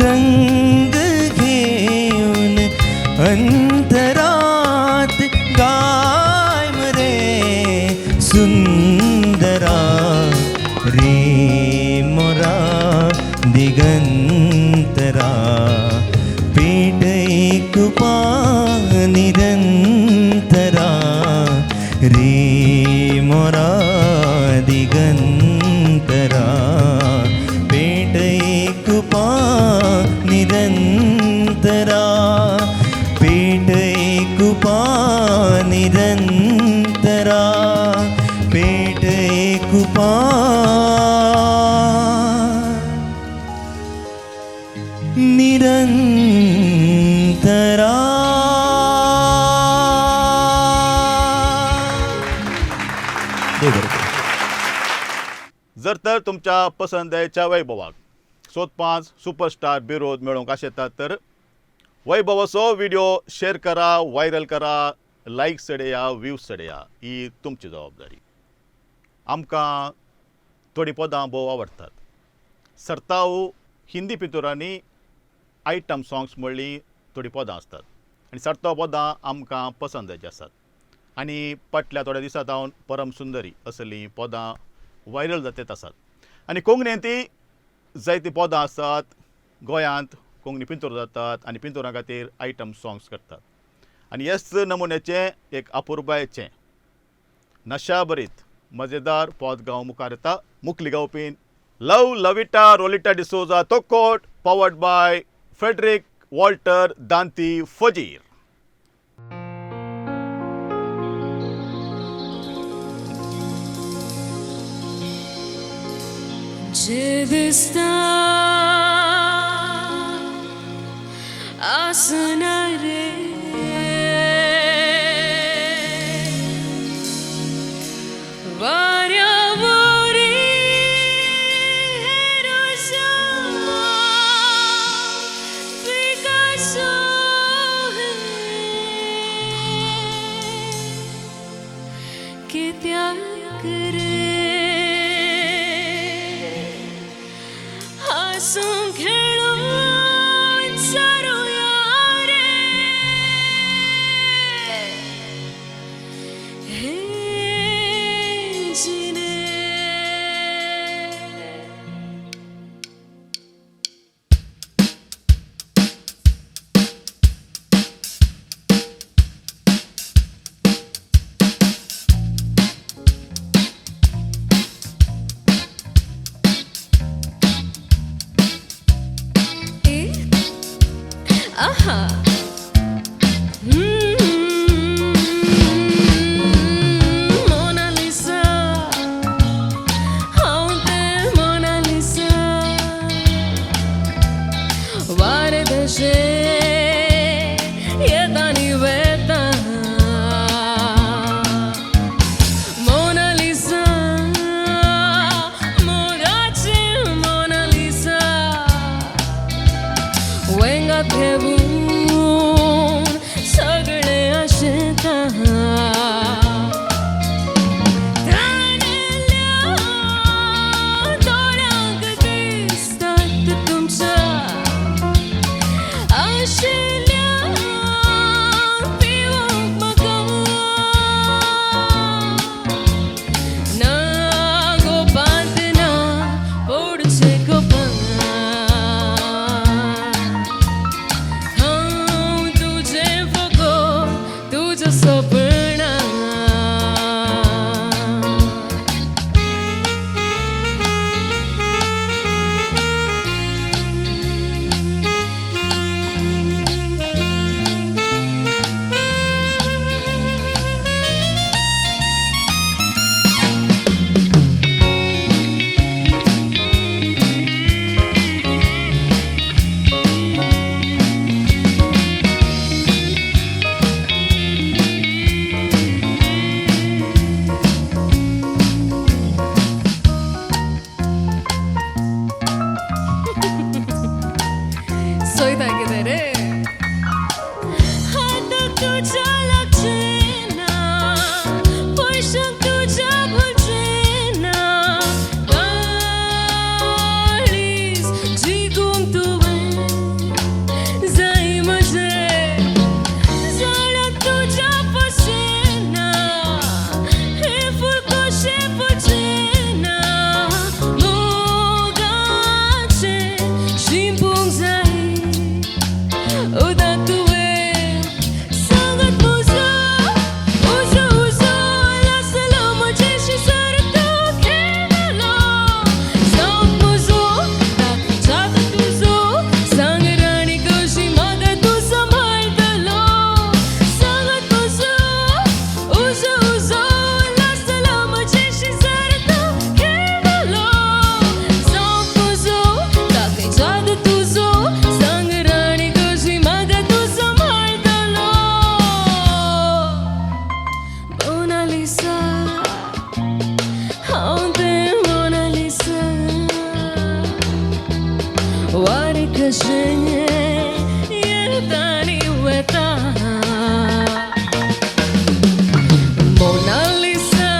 Speaker 9: रंग घेवन अंतरात गाय मरे सुंदरा रे मोरा दिगंतरा पेट एक पा निरंतरा रे मोरा दिगंतरा पेट एक पा निरंतरा पेट एक पा निरंतरा पेट एक पा निरंतरा. देव बरें करूं.
Speaker 6: जर तर तुमच्या पसंदेच्या वैभवाक सोदपांच सुपरस्टार बिरोध मेळोवंक आशेतात तर वैभवाचो व्हिडिओ शेअर करा, व्हायरल करा, लायक चडया, व्यूज चडया, ही तुमची जबाबदारी. आमकां थोडीं पदां भोव आवडटात. सर्ताव हिंदी पिंतुरांनी आयटम सॉंग्स म्हणलीं थोडीं पदां आसतात आनी सर्ताव पदां आमकां पसंदाचीं आसात. आनी फाटल्या थोड्या दिसां सावन परम सुंदरी असलीं पदां व्हायरल जातात आसात. आनी कोंकणींत ती जायतीं पदां आसात. गोंयांत कोंकणी पिंतूर जातात आनी पिंतुरां खातीर आयटम सॉंग्स करतात. आनी हेच नमुन्याचें एक अपुरबायेचें नशाभरीत मजेदार पद गांव मुखार येता. मुखली गावपी लव लविटा रोलिटा डिसोजा तोकोट, powered by Frederick Walter Danti Fazir.
Speaker 1: जे दिसता आसना रे वाऱ्या वरी रोजा पिकासो कित्याक रे हासूं खेळून सारुया रे हे जिणे. Aha. Mona Lisa, हांव तें मोना लिसा, वारें तशें येता आनी वेता. मोना लिसा, मोगाचें मोना लिसा, वेंगात घेवन कशें येता आनी वता. मोनालिसा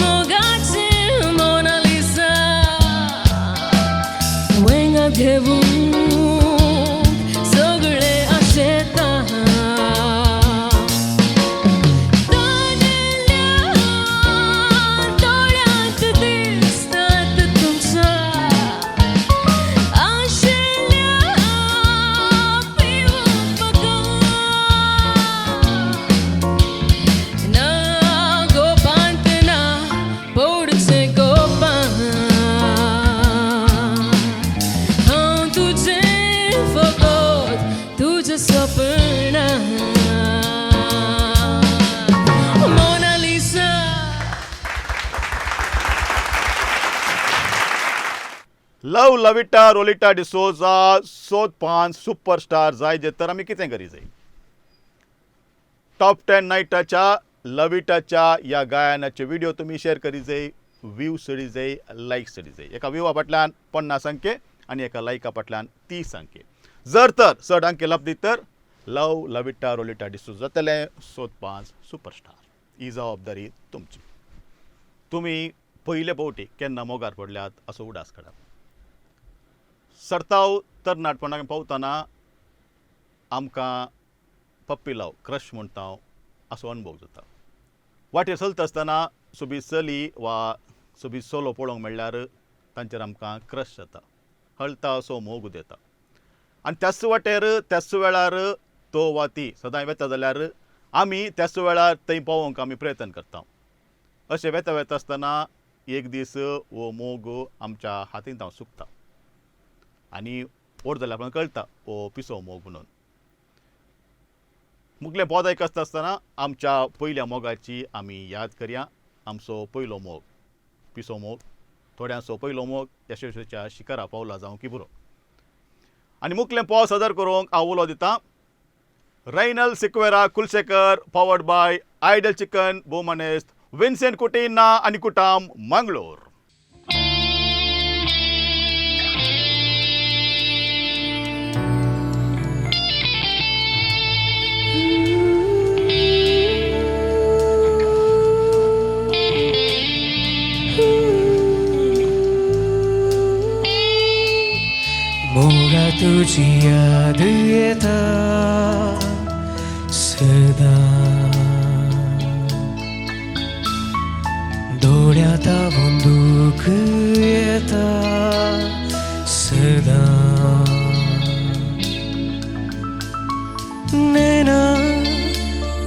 Speaker 1: मोगाचें मोनालिसा वेंगात घेवूंक सगळे आशेता. तानेल्या दोळ्यांत दिसतात तुमच्या आशेल्या पिवूंक म्हाका. ना गोपांत ना पडचें गोपां, हांव तुजें फकत तुजें सपनां. Mona Lisa.
Speaker 6: Love Lavita Rolita D'Souza सोद पांच सुपरस्टार जाय जे तर आमी कितें करी जाय. टॉप 10 नायटाच्या लविटाच्या ह्या गायनाचे व्हिडिओ तुमी शेअर करी जाय, व्यू सडी जाय, लायक सडी जाय. एका व्यूवा फाटल्यान 50 अंके आनी एका लायका फाटल्यान 30 अंके. जर तर चड अंके लब्दी तर लव लविटा रोलिटा डिसोजा जातलें सोद पांच सुपरस्टार. ही जबाबदारी तुमची. तुमी पयले फावटी केन्ना मोगार पडल्यात असो उडास काडात. सरताव तरणाटपणाक पावतना आमकां पप्पी लाव क्रश म्हणटा असो अणभव जाता. वाटेर चलता आसतना सोबीत चली वा सोबीत चलो पळोवंक मेळ्ळ्यार तांचेर आमकां क्रश जाता, हळता असो मोग उदेता. आनी त्याच वाटेर त्याच वेळार तो वा ती सदांय वेता जाल्यार आमी त्याच वेळार थंय पावोवंक आमी प्रयत्न करता. अशें वेता वेता आसतना एक दीस हो मोग आमच्या हातींत हांव सुकता आनी व्हड जाल्यार आपणाक कळटा हो पिसो मोग म्हणून. मुगलें पद आयकता आसतना आमच्या पयल्या मोगाची आमी याद करया. आमचो पयलो मोग पिसो मोग, थोड्यांचो पयलो मोग यशस्वीच्या शिखरा पावला जावं की पुरो. आनी मुखलें पद सादर करूंक हांव उलो दितां Rainal Sequeira Kulshekar, powered by Ideal chicken बोमनेस्त Vincent Coutinho आनी कुटाम मंगलोर.
Speaker 8: मोगा तुझी याद येता सदां, दोळ्यांत हांव दूख येता सदां, नेना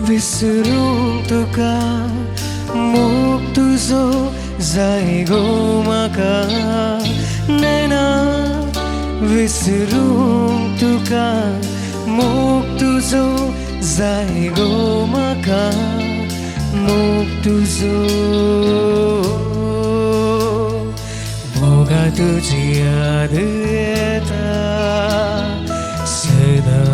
Speaker 8: विसरूंक तुका मोग तुजो जाय गो म्हाका, नेना विसरूंक तुका मोग तुजो जाय गो म्हाका, मोग तुजो. मोगा तुजी याद येता सदां.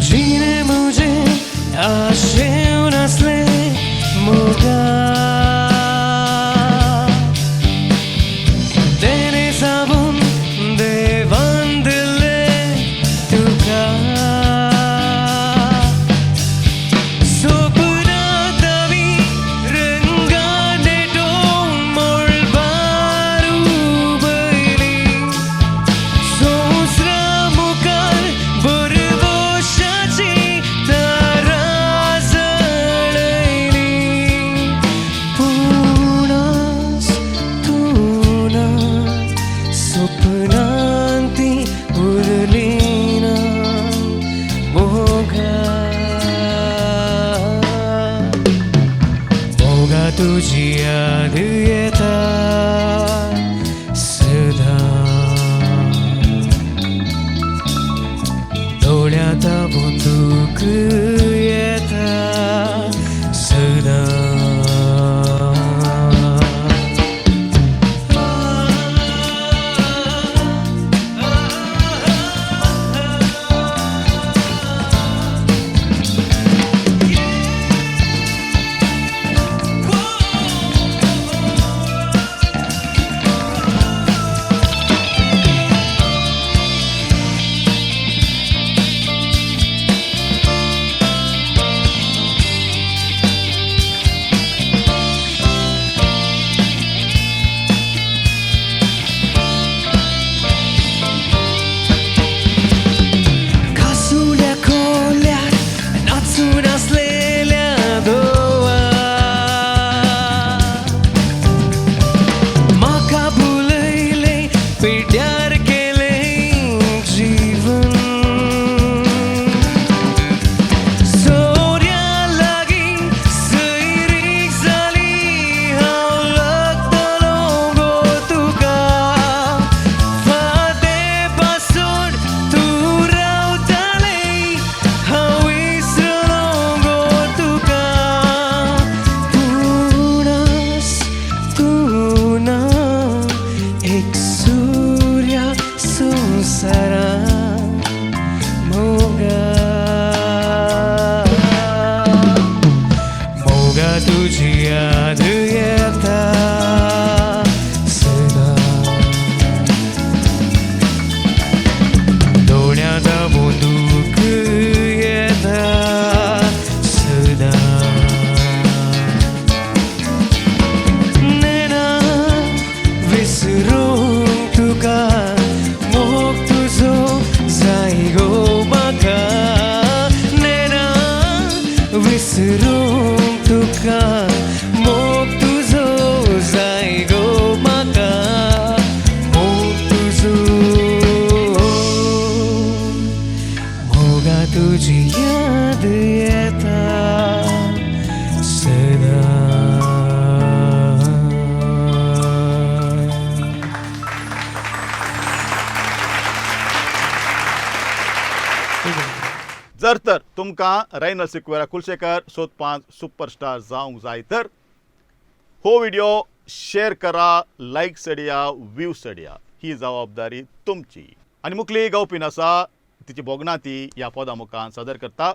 Speaker 8: जीने मुझे आशेव नासले मोगा, तेने साबून देवान दिले तुका, सोपनां आमी रंगाने मळबार उबयली, संवसारा मुखार बरवशाची तारा जळयली, पूण आज तूं ना सपनांत ती उरली ना मोगा. मोगा तुजी याद येता सदां, दोळ्यांत हांव दूख येता सदां.
Speaker 10: विसरूंक तुका, मोग तुजो जाय गो म्हाका, मोग तुजो, मोगा तुजी याद येता सदां.
Speaker 6: जर तर तुमकां रैनल सिक्वेरा कुलशेखर सोदपांत सुपरस्टार जावंक जाय तर हो व्हिडिओ शेअर करा, लायक चडया, व्यू चडया, ही जबाबदारी तुमची. आनी मुखली गावपीन आसा तिची भोगणां ती ह्या पदा मुखार सादर करता.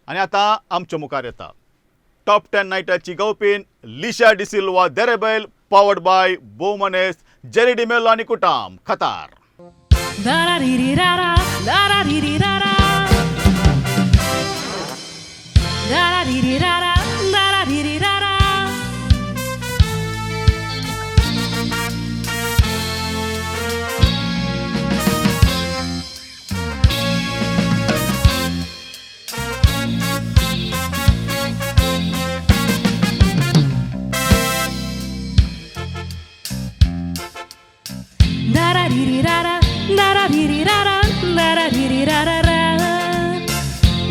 Speaker 6: आनी आतां आमच्या मुखार येता टॉप 10 नायटाची गावपीन Lisha D'Silva Derebail, powered by बोमनेस जेरी डिमेलो आनी कुटाम खतार.
Speaker 1: Da-da-dee-dee-da-da, da-da-dee-dee-da-da. Da-da-dee-dee-da-da, da-da-dee-dee-da-da. Da-da-dee-dee-da-da, da-da-dee-dee-da-da, da-da-dee-dee-da-da-da.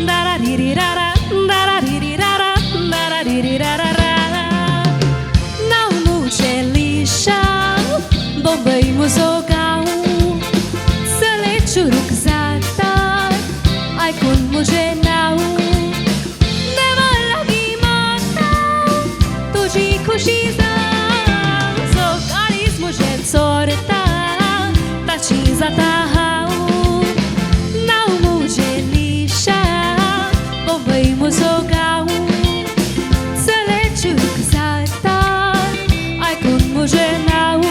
Speaker 1: Da-da-dee-dee-da-da, da-da-dee-dee-da-da, da-da-dee-dee-da-da-da. Now mujelisha, Bombay muzogau, sale churuk zata, aikun muje now. Deva lagi mata, tuji khushi zao, so kalis muje sorta, tachi zata hau. Now mujelisha, Bombay muzogau, sale churuk zata, aikun muje now.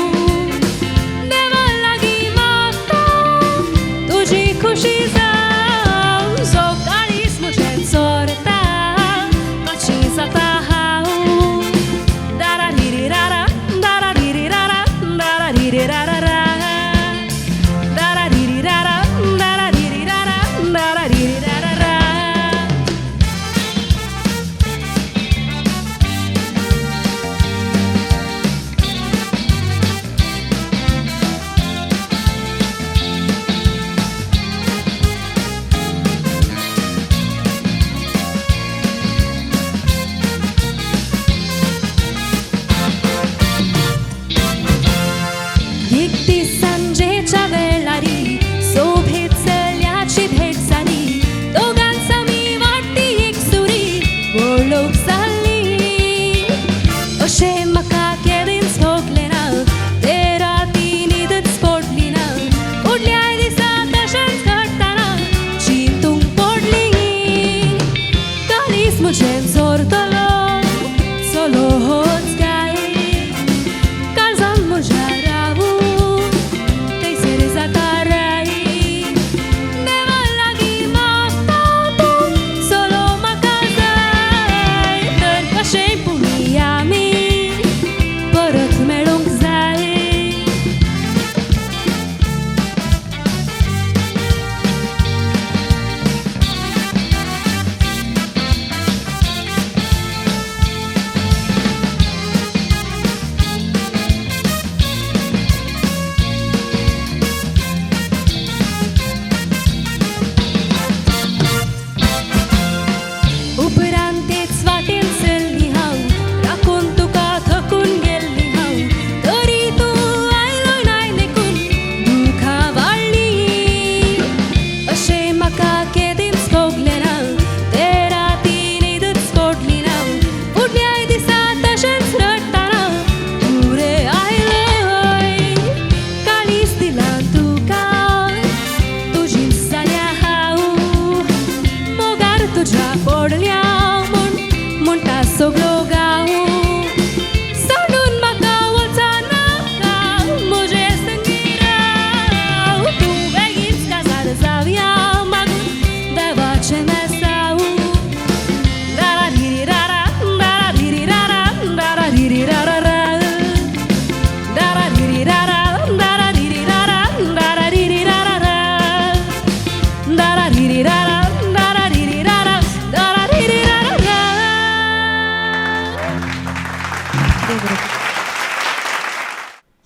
Speaker 1: Deva lagi mata, tuji khushi zao, so kalis muje sorta, tachi zata hau. Da-da-dee-dee-da-da, da-da-dee-dee-da-da, da-da-dee-dee-da-da-da. Da-da-dee-dee-da-da,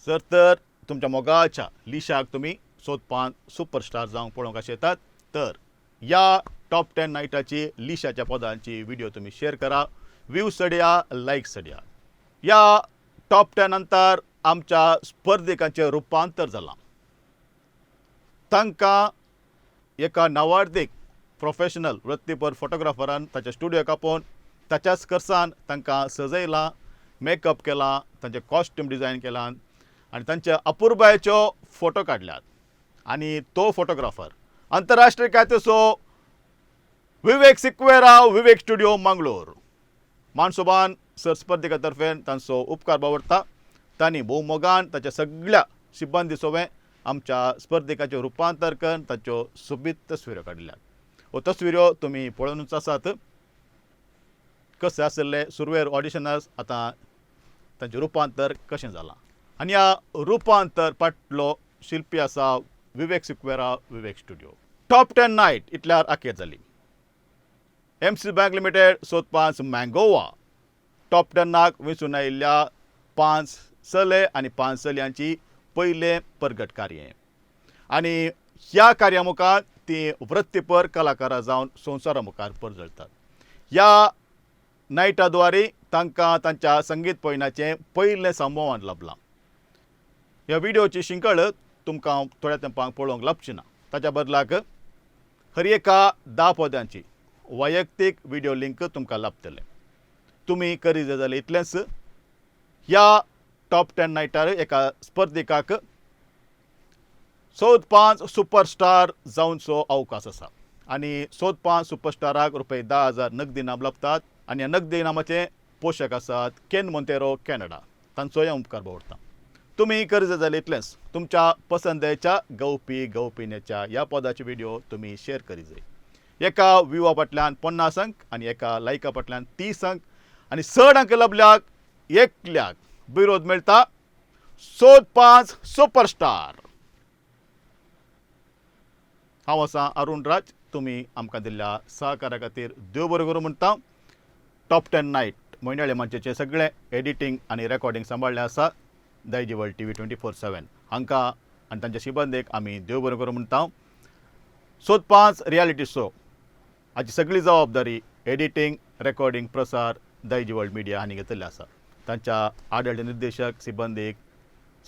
Speaker 6: जर तर तुमच्या मोगाच्या लिशाक तुमी सोदपान superstar जावंक पळोवंक आशेतात तर ह्या top 10 नायटाची लिशाच्या पदांची व्हिडिओ तुमी शेअर करा, व्ह्यू चडया, लायक चडया. ह्या टॉप 10 नंतर आमच्या स्पर्धिकांचें रुपांतर जालां. तांकां एका नावार्दीक प्रोफेशनल वृत्तीपर फोटोग्राफरान ताच्या स्टुडियोक आपोवन ताच्याच खर्सान तांकां सजयलां, मेकअप केलां, तांचें कॉस्ट्यूम डिझायन केलां आनी तांच्या अपुरबायेच्यो फोटो काडल्यात. आनी तो फोटोग्राफर अंतरराष्ट्रीय ख्यातीचो विवेक सिक्वेरा, विवेक स्टुडियो मंगलोर. मानसोबान सर स्पर्धिका तर्फेन तांचो उपकार बावडटा. तांणी भोवमोगान ताच्या सगळ्या सिब्बंदी सोवें आमच्या स्पर्धिकाचें रुपांतर करून ताच्यो सोबीत तस्विरो काडिल्ल्यात. हो तस्विरो तुमी पळोवनूच आसात कशें आशिल्ले सुरवेर ऑडिशनर्स, आतां तांचें रुपांतर कशें जालां. आनी ह्या रुपांतर फाटलो शिल्पी आसा Vivek Sequeira, Vivek studio. Top 10 night इतल्यार अखेर जाली. एमसी बँक लिमिटेड सोदपांच मँगोवा टॉप 10नाक वेंचून आयिल्ल्या 5 चले आनी 5 चलयांची पयलें परगट कार्य आनी ह्या कार्या मुखार ती वृत्तीपर कलाकारां जावन संवसारा मुखार परजळटात. ह्या नायटा द्वारे तांकां तांच्या संगीत पयणाचें पयलें संभवन लाबलां. ह्या व्हिडियोची शिंकळ तुमकां थोड्या तेंपाक पळोवंक लाबची ना. ताच्या बदलाक हर एका 10 पद्यांची वैयक्तीक व्हिडियो लिंक तुमकां लाबतलें. तुमी करी जाय जाल्यार इतलेंच ह्या टॉप 10 नायटार एका स्पर्धिकाक 4-5 सुपरस्टार जावचो अवकाश आसा आनी 4-5 सुपरस्टाराक रुपये 10,000 नगदी इनाम लाबतात आनी ह्या नगदी इनामाचे पोशक आसात केन मोंतेरो कॅनडा. तांचोय उपकार बावडटा. तुमी करी जाय जाल्यार इतलेंच तुमच्या पसंदेच्या गवपी गवपिण्याच्या ह्या पदाचे व्हिडिओ तुमी शेअर करी जाय. एका व्हिवा फाटल्यान 50 अंक आनी एका लायका फाटल्यान 30 अंक आनी चड अंक लाबल्याक एकल्याक विरोध मेळटा 4-5 सुपरस्टार. हांव आसा अरुण राज. तुमी आमकां दिल्ल्या सहकार्या खातीर देव बरें करूं म्हणटा. टॉप 10 नायट म्हयन्याळे माचयेचें सगळें एडिटींग आनी रेकॉर्डिंग सांबाळ्ळें आसा दायजी वर्ल्ड टीव्ही 24/7 हांकां आनी तांच्या शिबंदेक आमी देव बरें करूं म्हणटा. 4-5 रियालिटी शो हाची सगळी जबाबदारी एडिटींग, रेकॉर्डिंग, प्रसार दायजी वर्ल्ड मिडिया हांणी घेतिल्लें आसा. तांच्या आडळ निर्देशक सिबंदीक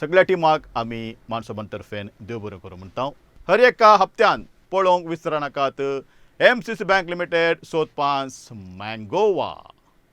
Speaker 6: सगळ्या टिमाक आमी मानसोबान तर्फेन देव बरें करूं म्हणटा. हर एका हप्त्यान पळोवंक विसरनाकात एमसीसी बँक लिमिटेड 4-5 मँगोवा.